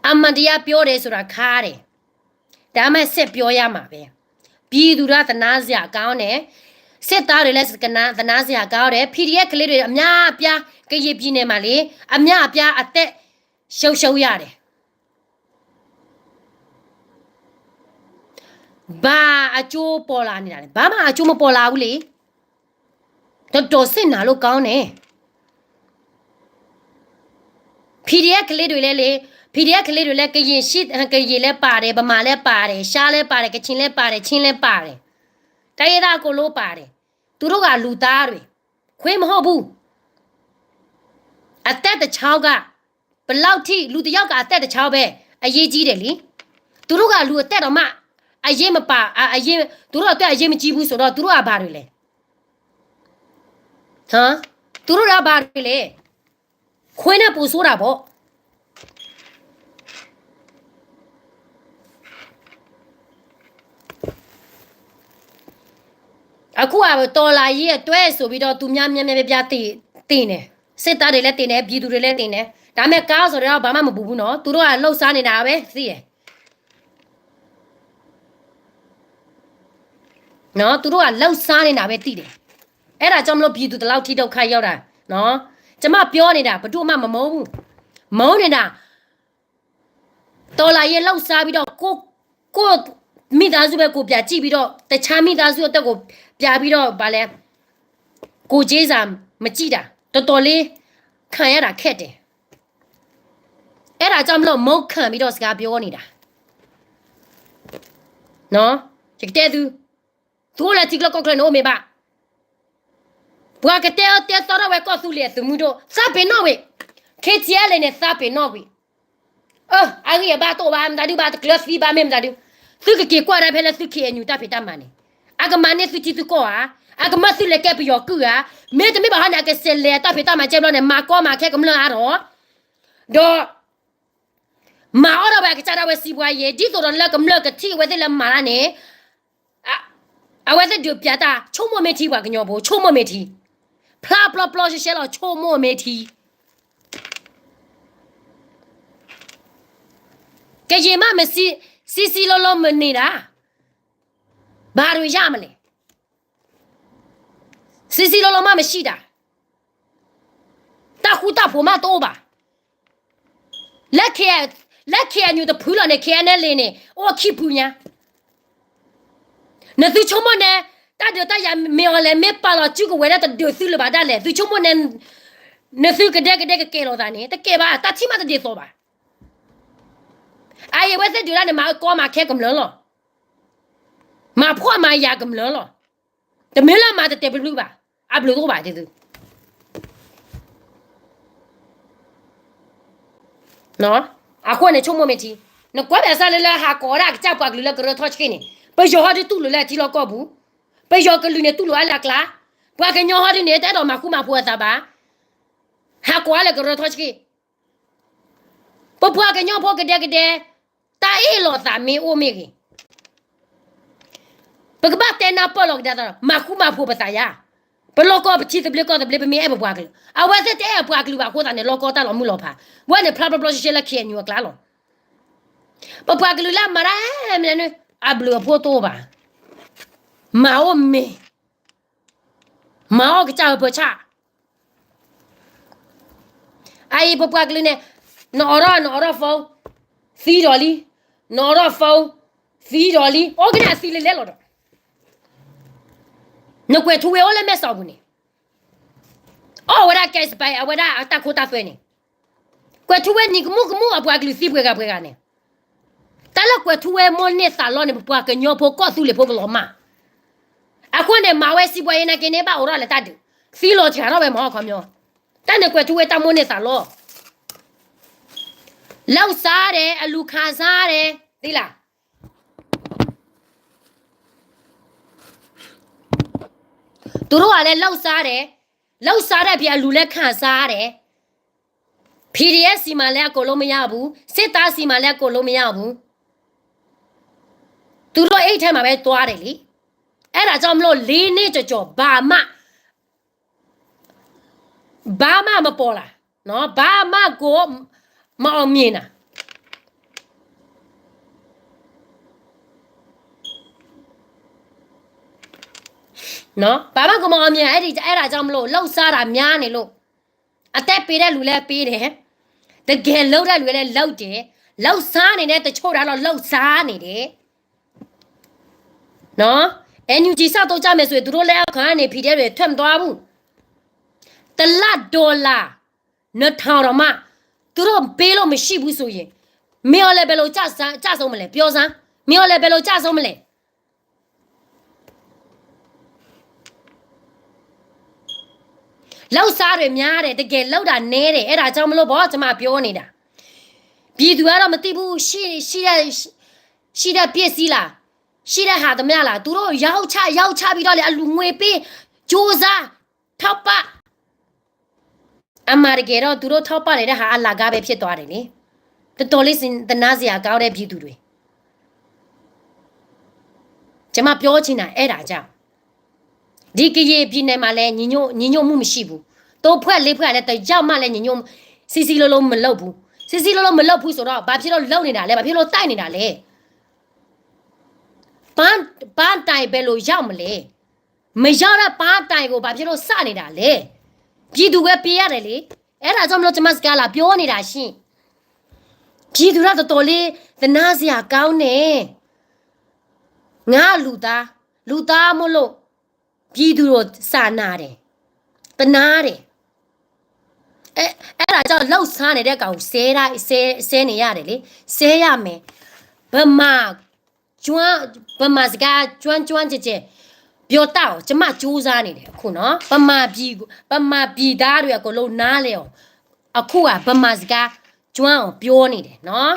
အမှန်တရားပြောတယ်ဆိုတာ ခါတယ်. ဒါမှ ဆက်ပြောရမှာပဲ. ပြည်သူတွေက သနားစရာကောင်းတယ်. စစ်သားတွေလည်း သနားစရာကောင်းတယ်. PDF ကလေးတွေ အများအပြား, ကရင်ပြည်နယ်မှာလေ, အများအပြား အသက်ဆုံးရှုံးရတယ်. ဘာအကျိုးပေါ်လာနေတာလဲ. ဘာမှအကျိုးမပေါ်လာဘူးလေ. တော်တော်စိတ်နာလို့ကောင်းတယ်. PDF ကလေးတွေလည်းလေ, PDF ကလေးတွေလည်း ကရင်ရှိ, ကရင်လည်းပါတယ်, ဗမာလည်းပါတယ်, ရှမ်းလည်းပါတယ်, ကချင်လည်းပါတယ်, ချင်းလည်းပါတယ်, တိုင်းရင်းသားအကုန်လုံးပါတယ်. သူတို့ကလူသားတွေ, ခွေးမဟုတ်ဘူး. အသက်တစ်ချောင်းက ဘယ်လောက်ထိ, လူတစ်ယောက်က အသက်တစ်ချောင်းပဲ အရေးကြီးတယ်လေ. သူတို့က လူအသက်တောင်မှ အရေးမပါ, အရေး, သူတို့အတွက် အရေးမကြီးဘူးဆိုတော့ သူတို့က ဘာတွေလဲ. ဟမ်, သူတို့က ဘာတွေလဲ. ခွေးနဲ့ ပိုဆိုးတာပေါ့. အခုက တော်လှန်ရေးအတွက်ဆိုပြီးတော့ သူများများများပြားပြား သေ, သေနေ, စစ်သားတွေလည်း သေနေ, ပြည်သူတွေလည်း သေနေ. ဒါပေမဲ့ ခေါင်းဆောင်တွေတော့ ဘာမှမပူဘူးနော်. သူတို့က လှုပ်ရှားနေတာပဲ သိတယ်. နော်, သူတို့က လှုပ်ရှားနေတာပဲ သိတယ်. အဲ့ဒါကြောင့်မလို့ ပြည်သူ ဒီလောက်ထိ ဒုက္ခရောက်တာနော်. ကျွန်မပြောနေတာ ဘယ်သူမှ မမုန်းဘူး. မုန်းနေတာ တော်လှန်ရေး လှုပ်ရှားပြီးတော့ ကိုယ့်, ကိုယ့်မိသားစုပဲ ကိုယ်ပြန်ကြည့်ပြီးတော့ တခြားမိသားစုအတွက်ကို ပြန်ပြီးတော့ ဘာလဲ, ကိုယ်ချင်းစာ မကြည့်တာ တော်တော်လေး ခံရတာခက်တယ်. အဲဒါကြောင့်မလို့ မုန်းခံပြီးတော့ စကားပြောနေတာ. ယကတဲသု, သုအိၣ်လၢထံချၢကီၢ်ချၢန့ၣ် အိၣ်မ့ၢ်ဘၣ်. ပှၤကတဲအီၤတဲသီထီၣ်ဝဲကီၢ်သူလ့ၤအသုးမုၢ်ဒိၣ် သးပ့ၤနီၣ်ဝံၤ, ခ့ထံအဲလဲၣ်န့ၣ် သးပ့ၤနီၣ်ဝံၤ. အဂံၢ်အဘါတအိၣ်ဘၣ်, မတၤဒုဘၣ်တကျၢၤသံဘၣ် မ့ၢ်မတၤဒု, သုကက့ၤကွၢ်ဒၣ်ဖဲလၢသု ခ့ၣ်အဲၣ်ယူၣ် တၢ်ဖံးတၢ်မၤန့ၣ်, အကမၤန့ၢ်သုထံသုကီၢ်ဧါ, အကမၢသုလဲၤကဲပယီၤကုၢ်ဧါ, မ့တမ့ၢ်ဘၣ်ဟီန့ၣ် အကစဲးလဲၤတၢ်ဖံးတၢ်မၤကဲဘျီန့ၣ် မၤကီမၤခဲကမျၢၢ်အါထီၣ်, ဒီး မၤအီၣ်ဒၣ်ဝဲအကစၢ်ဒၣ်ဝဲစံးပှၤယဲၢ်, ဒ်သိးဒီးလၢကမျၢၢ်ကထံၣ်အဝဲသ့ၣ်လၢမၤတၢ်န့ၣ်, အဝဲသ့ၣ်ဒုးပျးတၢ် ဆိကမိၣ်မ့ၢ်ထံ ပှၤကညီဖိ ဆိကမိၣ်မ့ၢ်ထံ, ဖျါပျီပျီရှဲရှဲလီၤ ဆိကမိၣ်မ့ၢ်ထံ. ကယံာ်မးမ့ၢ် စံစံလိၤလိၤမ့ၢ်န့ၣ်ဒၣ်, ဘာတွေရမလဲ, စံစံလိၤလိၤမးမ့ၢ်ဆံးဒၣ်, တၢ်ဃူတၢ်ဖိးမးတအိၣ်ဘၣ်. လၢ လၢ ခ့ၣ်အဲၣ်ယူၣ် တဖုလီၤန့ၣ် ခ့ၣ်အဲၣ်ယူၣ် န့ၣ် အိၣ်ခံဖုညါ. နသုဆိကမိၣ်န့ၣ် တၢ်ဒုးတၢ်ယၤ မ့ၢ်အီၤလဲၣ် မ့ၢ်ပာ်လီၤစုကဝဲၤလၢတဒုးသုလၢၤဘၣ်ဒၣ်လဲာ် သုဆိကမိၣ်န့ၣ် နသုကဒဲကဒဲကကဲၤလိာ်သးန့ၣ် တကဲၤဘၣ် တၢ်ထံၣ်မးတဒ်သိးဘၣ်. အအံၤအဝဲသ့ၣ်ဒုးတၢ်န့ၣ် မၤကီမၤခဲကမျၢၢ်လီၤ. မၤဖှီၣ်မၤယာ်ကမျၢၢ်လီၤ. တမ့ၢ်လၢမၤတတဲာ်ပျုၢ်ဘၣ်, အဘျုးတအိၣ်ဘၣ်ဒ်သု အဃိန့ၣ် ဆိကမိၣ်မ့ၢ်ထံ, နကွၢ်ဘၣ်ဆၣ်လၢ လၢဟးကိးဝဲဒၣ်အကစၢ်ပှၤကလုာ်လၢကရၢထီၣ်ဆှံန့ၣ် ပယီၤဟီဒုးတူၢ်လိာ်လၢအထံလီၢ်ကီၢ်ပူၤ, ပယီၤကလုာ်န့ၣ်တူၢ်လိာ်အါလၢအကျါ, ပှၤကညီဟီဒုးန့ၣ် တအဲၣ်ဒိးမၤဃူမၤဖိးအသးဘၣ်, ဟးကိးဝဲလၢကရၢထီၣ်ဆှံ ပပှၤကညီဖိကဒဲကဒဲ, တၢ်အ့ၣ်လိာ်သးမ့ၢ်အိၣ်မ့ၢ်ဂ့ၤ, ပကဘၣ်တဲနၢ်ပၢၢ်လီၤကဒါသးဒီး မၤဃူမၤဖိးပသးယါ, ပလီၢ်ကီၢ်ပထံသဘျ့ကီၢ်သဘျ့ ပမ့ၢ်အဲၣ်ပပှၤကလုာ်, အဝဲသ့ၣ်တအဲၣ်ပှၤကလုာ်ဘၣ်အဃိသတးန့ၣ် လီၢ်ကီၢ်တၢ်လီၤမုၢ်လီၤဖး, ဝဲန့ၣ်ဖျါပျီပျီရှဲရှဲလၢ ခ့ၣ်အဲၣ်ယူၣ် အကျါလီၤ. ပပှၤကလုာ်လၢအမၤတၢ်မနုၤန့ၣ် အဘျုးအဖှိၣ်တအိၣ်ဘၣ်, မၤအိၣ်မ့ၢ် မၤအီၣ်ကစၢ်အပၢဆၣ် အအံၤပပှၤကလုာ်န့ၣ်, နအိးထီၣ် နအိးထီၣ် phone, သံဒီးလံ, နအိးထီၣ် phone, သံဒီးလံ, အိၣ်ကန့ၣ်အသံလဲၤလဲၤလီၤဒီး, နကွဲးထူဝ့အိၣ်လၢမဲၢ်စီးပူၤန့ၣ်, အီၣ်ဝဲဒၣ် gas pipe အဝဲဒၣ်အတၢ်ခိတၢ်သွဲန့ၣ်, ကွဲးထူဝ့နံၤကမူၣ်ကမူၣ် အပှၤကလုာ်သံပှဲၤဂၤပှဲၤဂၤန့ၣ်, တၢ်လၢကွဲးထူဝ့မိၢ်န့ၢ်သးလီန့ၣ် ပပှၤကညီဖိကီၢ်သူလ့ၤဖိကလီၤမၢ် အဃိန့ၣ် မၤဝဲစံးပှၤအံၤနာ်က့န့ၣ် ဘၣ်အိးထီၣ်လၢတၢ်ဒုး, သံလီၤစှၤထီၣ်ဝဲမဟီၣ်ခီပညီ, တၢ်န့ၣ်ကွဲးထူဝ့တၢ်မိၢ်န့ၢ်သးလီ, လောက်စားတယ်, အလူၤခံစားတယ်, သ့လၢ်, သူတို့ကလည်း လောက်စားတယ်, လောက်စားတဲ့အပြင် အလူလည်း ခံစားရတယ်, PDF ဆီမှာလည်း အကုန်လုံးမရဘူး, စစ်သားဆီမှာလည်း အကုန်လုံးမရဘူး, သူတို့အိတ်ထဲမှာပဲသွားတယ်လေ, အဲဒါကြောင့်မလို့ လေးနှစ်ကျော်ကျော် ဘာမှ ဘာမှမပေါ်လာ, ဘာမှကို မအောင်မြင်တာ, ဘာမှကို မအောင်မြင်တာ, အဲ့ဒီ, အဲ့ဒါကြောင့်မလို့ လှုပ်ရှားတာများနေလို့, အသက်ပေးတဲ့လူလည်းပေးတယ်, တကယ်လုပ်တဲ့လူလည်းလုပ်တယ်, လှုပ်ရှားနေတဲ့တချို့ကတော့ လှုပ်ရှားနေတယ်. နော်, NUG စသုံးကြမယ်ဆိုရင် သူတို့လက်အောက်ခံကနေ PDF တွေ ထွက်မသွားဘူး. တစ်လ ဒေါ်လာ နှစ်ထောင်တောင်မှ သူတို့ပေးလို့မရှိဘူးဆိုရင် မင်းအောင်လှိုင် ဘယ်လိုကျဆုံး, ကျဆုံးမလဲ, ပြောစမ်း, မင်းအောင်လှိုင် ဘယ်လိုကျဆုံးမလဲ. လှုပ်ရှားတွေများတယ်, တကယ်လုပ်တာနည်းတယ်, အဲ့ဒါကြောင့်မလို့ပေါ့, ကျွန်မပြောနေတာ. ပြည်သူကတော့မသိဘူး, ရှိ, ရှိတဲ့, ရှိတဲ့ပစ္စည်းလား, ရှိတဲ့ဟာသမျှလား, သူတို့ရောင်းချ, ရောင်းချပြီးတော့လေ, အလူငွေပေး, ကြိုးစား, ထောက်ပံ့, အမှန်တကယ်တော့ သူတို့ထောက်ပံ့နေတဲ့ဟာ အလကားပဲဖြစ်သွားတယ်လေ. တော်တော်လေးသနားစရာကောင်းတဲ့ ပြည်သူတွေ. ကျွန်မပြောချင်တာအဲ့ဒါကြောင့်, ဒီကရင်ပြည်နယ်မှာလည်း ညီညွတ်, ညီညွတ်မှုမရှိဘူး. သုံးဖွဲ့လေးဖွဲ့လည်း တစ်ယောက်မှလည်း ညီညွတ်, စည်းစည်းလုံးလုံးမလုပ်ဘူး. စည်းစည်းလုံးလုံးမလုပ်ဘူးဆိုတော့ ဘာဖြစ်လို့လုပ်နေတာလဲ, ဘာဖြစ်လို့တိုက်နေတာလဲ. ပန်းတိုင်ဘယ်လိုရောက်မလဲ. မရောက်တဲ့ပန်းတိုင်ကို ဘာဖြစ်လို့စိုက်နေတာလဲ. ပြည်သူပဲပေးရတယ်လေ. အဲ့ဒါကြောင့်မလို့ ကျွန်မစကားလာပြောနေတာရှင်. ပြည်သူကတော်တော်လေး သနားစရာကောင်းတယ်. ငါလူသား, လူသားမို့လို့ ပြည်သူကိုစာနာတယ်, သနားတယ်. အဲဒါကြောင့် လှုပ်ရှားနေတဲ့ကောင်ကို ဆဲထား ဆဲ ဆဲနေရတယ်လေ. ဆဲရမယ်. ဗမာ ဗမာစကား ကျွမ်း ကျွမ်းကျင်ကျင် ပြောတတ်အောင် ကျွန်မကြိုးစားနေတယ် အခုနော်. ဗမာပြည် ဗမာပြည်သားတွေ အကုန်လုံးနားလည်အောင် အခုက ဗမာစကား ကျွမ်းအောင် ပြောနေတယ်နော်.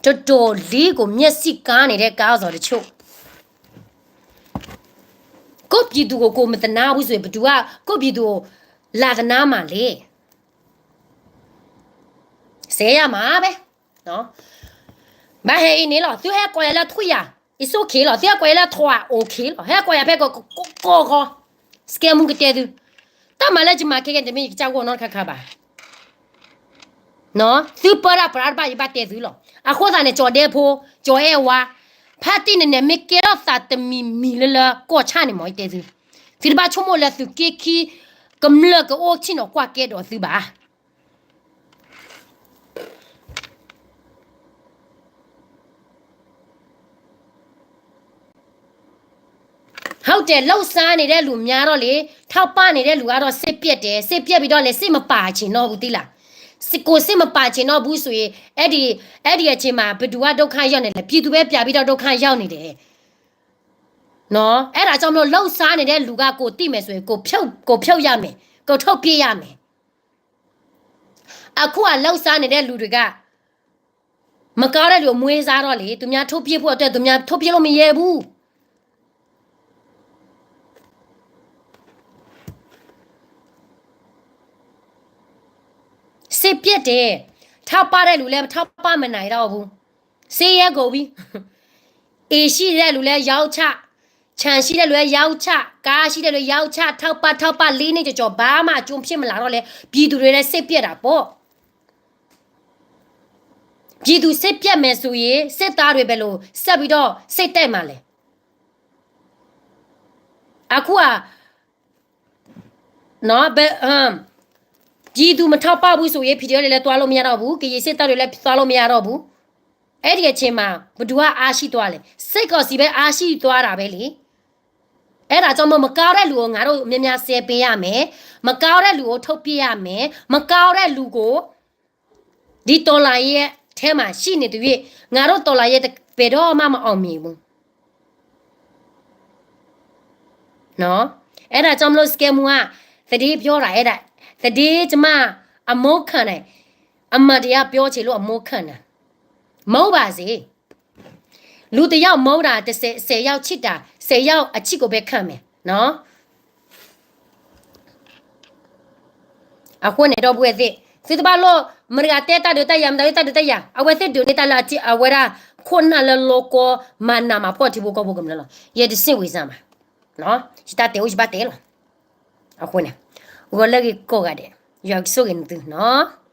တော်တော်လေးကို မျက်စိကန်းနေတဲ့ ခေါင်းဆောင်တချို့. ကိုယ့်ပြည်သူကို ကိုယ်မသနားဘူးဆိုရင် ဘယ်သူက ကိုယ့်ပြည်သူကို လာသနားမှာလဲ. ဆဲရမှာပဲ. ဘၣ်ဟဲအံၤန့ၣ်လီၤ, သုဟဲကိးယၤလၢထွံၣ်ယၤ it's okay လီၤ, သုဟဲကိးယၤလၢထွံၣ် okay လီၤ, ဟဲကိးယၤဖဲကီကီကီ, စကဲမူကတဲသု, တၢ်မၤလၢယမၤခဲကဲ တမ့ၢ်ယကစၢ်ဂီၢ်နီတခါခါဘၣ်. သုပၢတၢ်ပြးတဘၣ် ယဘၣ်တဲသုလီၤ. အဃိသတးန့ၣ် ကၠီၤဒဲဖိ ကၠီၤအဲၣ်ဝါ ဖါတံၢ်န့ၣ်န့ၣ် မ့ၢ်ကဲထီၣ်သးတမံၤမံၤလၢလၢကီၢ်ဆၣ်န့ၣ် မ်ယတဲသု, သုတဘၣ်ဆိကမိၣ်လၢသုးက့ခံ ကမျၢၢ်ကအိၣ်ထံၣ်နီၤကွၢ်ကဲဒီးသုဘၣ်. ဟုတ်တယ်, လှုပ်ရှားနေတဲ့လူများတော့လေ, ထောက်ပံ့နေတဲ့လူကတော့ စိတ်ပျက်တယ်, စိတ်ပျက်ပြီးတော့လည်း စိတ်မပါချင်တော့ဘူးသီးလား. ကိုယ်စိတ်မပါချင်တော့ဘူးဆိုရင် အဲ့ဒီ အဲ့ဒီအချိန်မှာ ဘယ်သူကဒုက္ခရောက်နေလဲ, ပြည်သူပဲပြန်ပြီးတော့ ဒုက္ခရောက်နေတယ်နော်. အဲ့ဒါကြောင့်မလို့ လှုပ်ရှားနေတဲ့လူက ကိုယ်သိမယ်ဆိုရင် ကိုယ်ဖြုတ် ကိုယ်ဖြုတ်ရမယ်, ကိုယ်ထုတ်ပစ်ရမယ်. အခုက လှုပ်ရှားနေတဲ့လူတွေက မကောင်းတဲ့လူကို မွေးစားတော့လေ, သူများထုတ်ပစ်ဖို့အတွက် သူများထုတ်ပစ်လို့မရဲဘူး. စိတ်ပျက်တယ်, ထောက်ပံ့တဲ့လူလည်း ထောက်ပံ့မနိုင်တော့ဘူး, ဆင်းရဲကုန်ပြီ. အိမ်ရှိတဲ့လူလည်း ရောင်းချ, ခြံရှိတဲ့လူလည်း ရောင်းချ, ကားရှိတဲ့လူ ရောင်းချ, ထောက်ပံ့ ထောက်ပံ့, လေးနှစ်ကျော်ကျော် ဘာမှအကျိုးဖြစ်မလာတော့လဲ, ပြည်သူတွေလည်း စိတ်ပျက်တာပေါ့. ပြည်သူစိတ်ပျက်မယ်ဆိုရင် စစ်သားတွေ ဘယ်လိုဆက်ပြီးတော့ စိတ်တက်မှာလဲ. အခုက နော်, ဘယ် ပြည်သူမထောက်ပံ့ဘူးဆိုရင် ဖီဒီအီလ် လည်းသွားလို့မရတော့ဘူး, ကရင်စစ်တပ်တွေလည်း သွားလို့မရတော့ဘူး. အဲ့ဒီအချိန်မှာ ဘယ်သူက အားရှိသွားလဲ. စစ်ကောင်စီပဲ အားရှိသွားတာပဲလေ. အဲ့ဒါကြောင့်မို့ မကောင်းတဲ့လူကို ငါတို့ များများ ဆဲပေးရမယ်, မကောင်းတဲ့လူကို ထုတ်ပစ်ရမယ်, မကောင်းတဲ့လူကို ဒီတော်လှန်ရေးထဲမှာ ရှိနေသရွေ့ ငါတို့တော်လှန်ရေး ဘယ်တော့မှ မအောင်မြင်ဘူး. နော်, အဲ့ဒါကြောင့်မလို့ စကဲမူက သတင်းပြောတာ, အဲ့ဒါ သတင်း ကျမ အမိုးခံတယ်, အမှန်တရားပြောချင်လို့ အမိုးခံတာ, မဟုတ်ပါစေ. လူတစ်ယောက်မုန်းတာ တစ်ဆယ်ယောက်ချစ်တာ, ဆယ်ယောက်အချစ်ကိုပဲခံမယ်နော်. အဃိန့ၣ် ဒီပုၢ်ဝဲၢ်သ့ၣ်, သုတဘၣ်လိၣ် မတၤတဂၤတဲတၢ်ဒုးတၢ်ယၤ, မတၤတဂၤတဲတၢ်ဒုးတၢ်ယၤ, အဝဲသ့ၣ်ဒုးန့ၢ်တၢ်လၢအဝဲဒၣ် ခိၣ်နၢ်လၢလီကီ မၤနးမၤဖှီၣ်ထံဖိကီၢ်ဖိကမျၢၢ်လီၤ. ယဲတစ့ၣ်ဝံၤစၢ်မး, ယတၢ်တဲအိၣ်ယဘၣ်တဲလီၤ. အဃိန့ၣ် ဂီၤလၢဂ့ၤကိးဂၤဒဲး, ယွၤကဆိၣ်ဂ့ၤနသုနီၤ.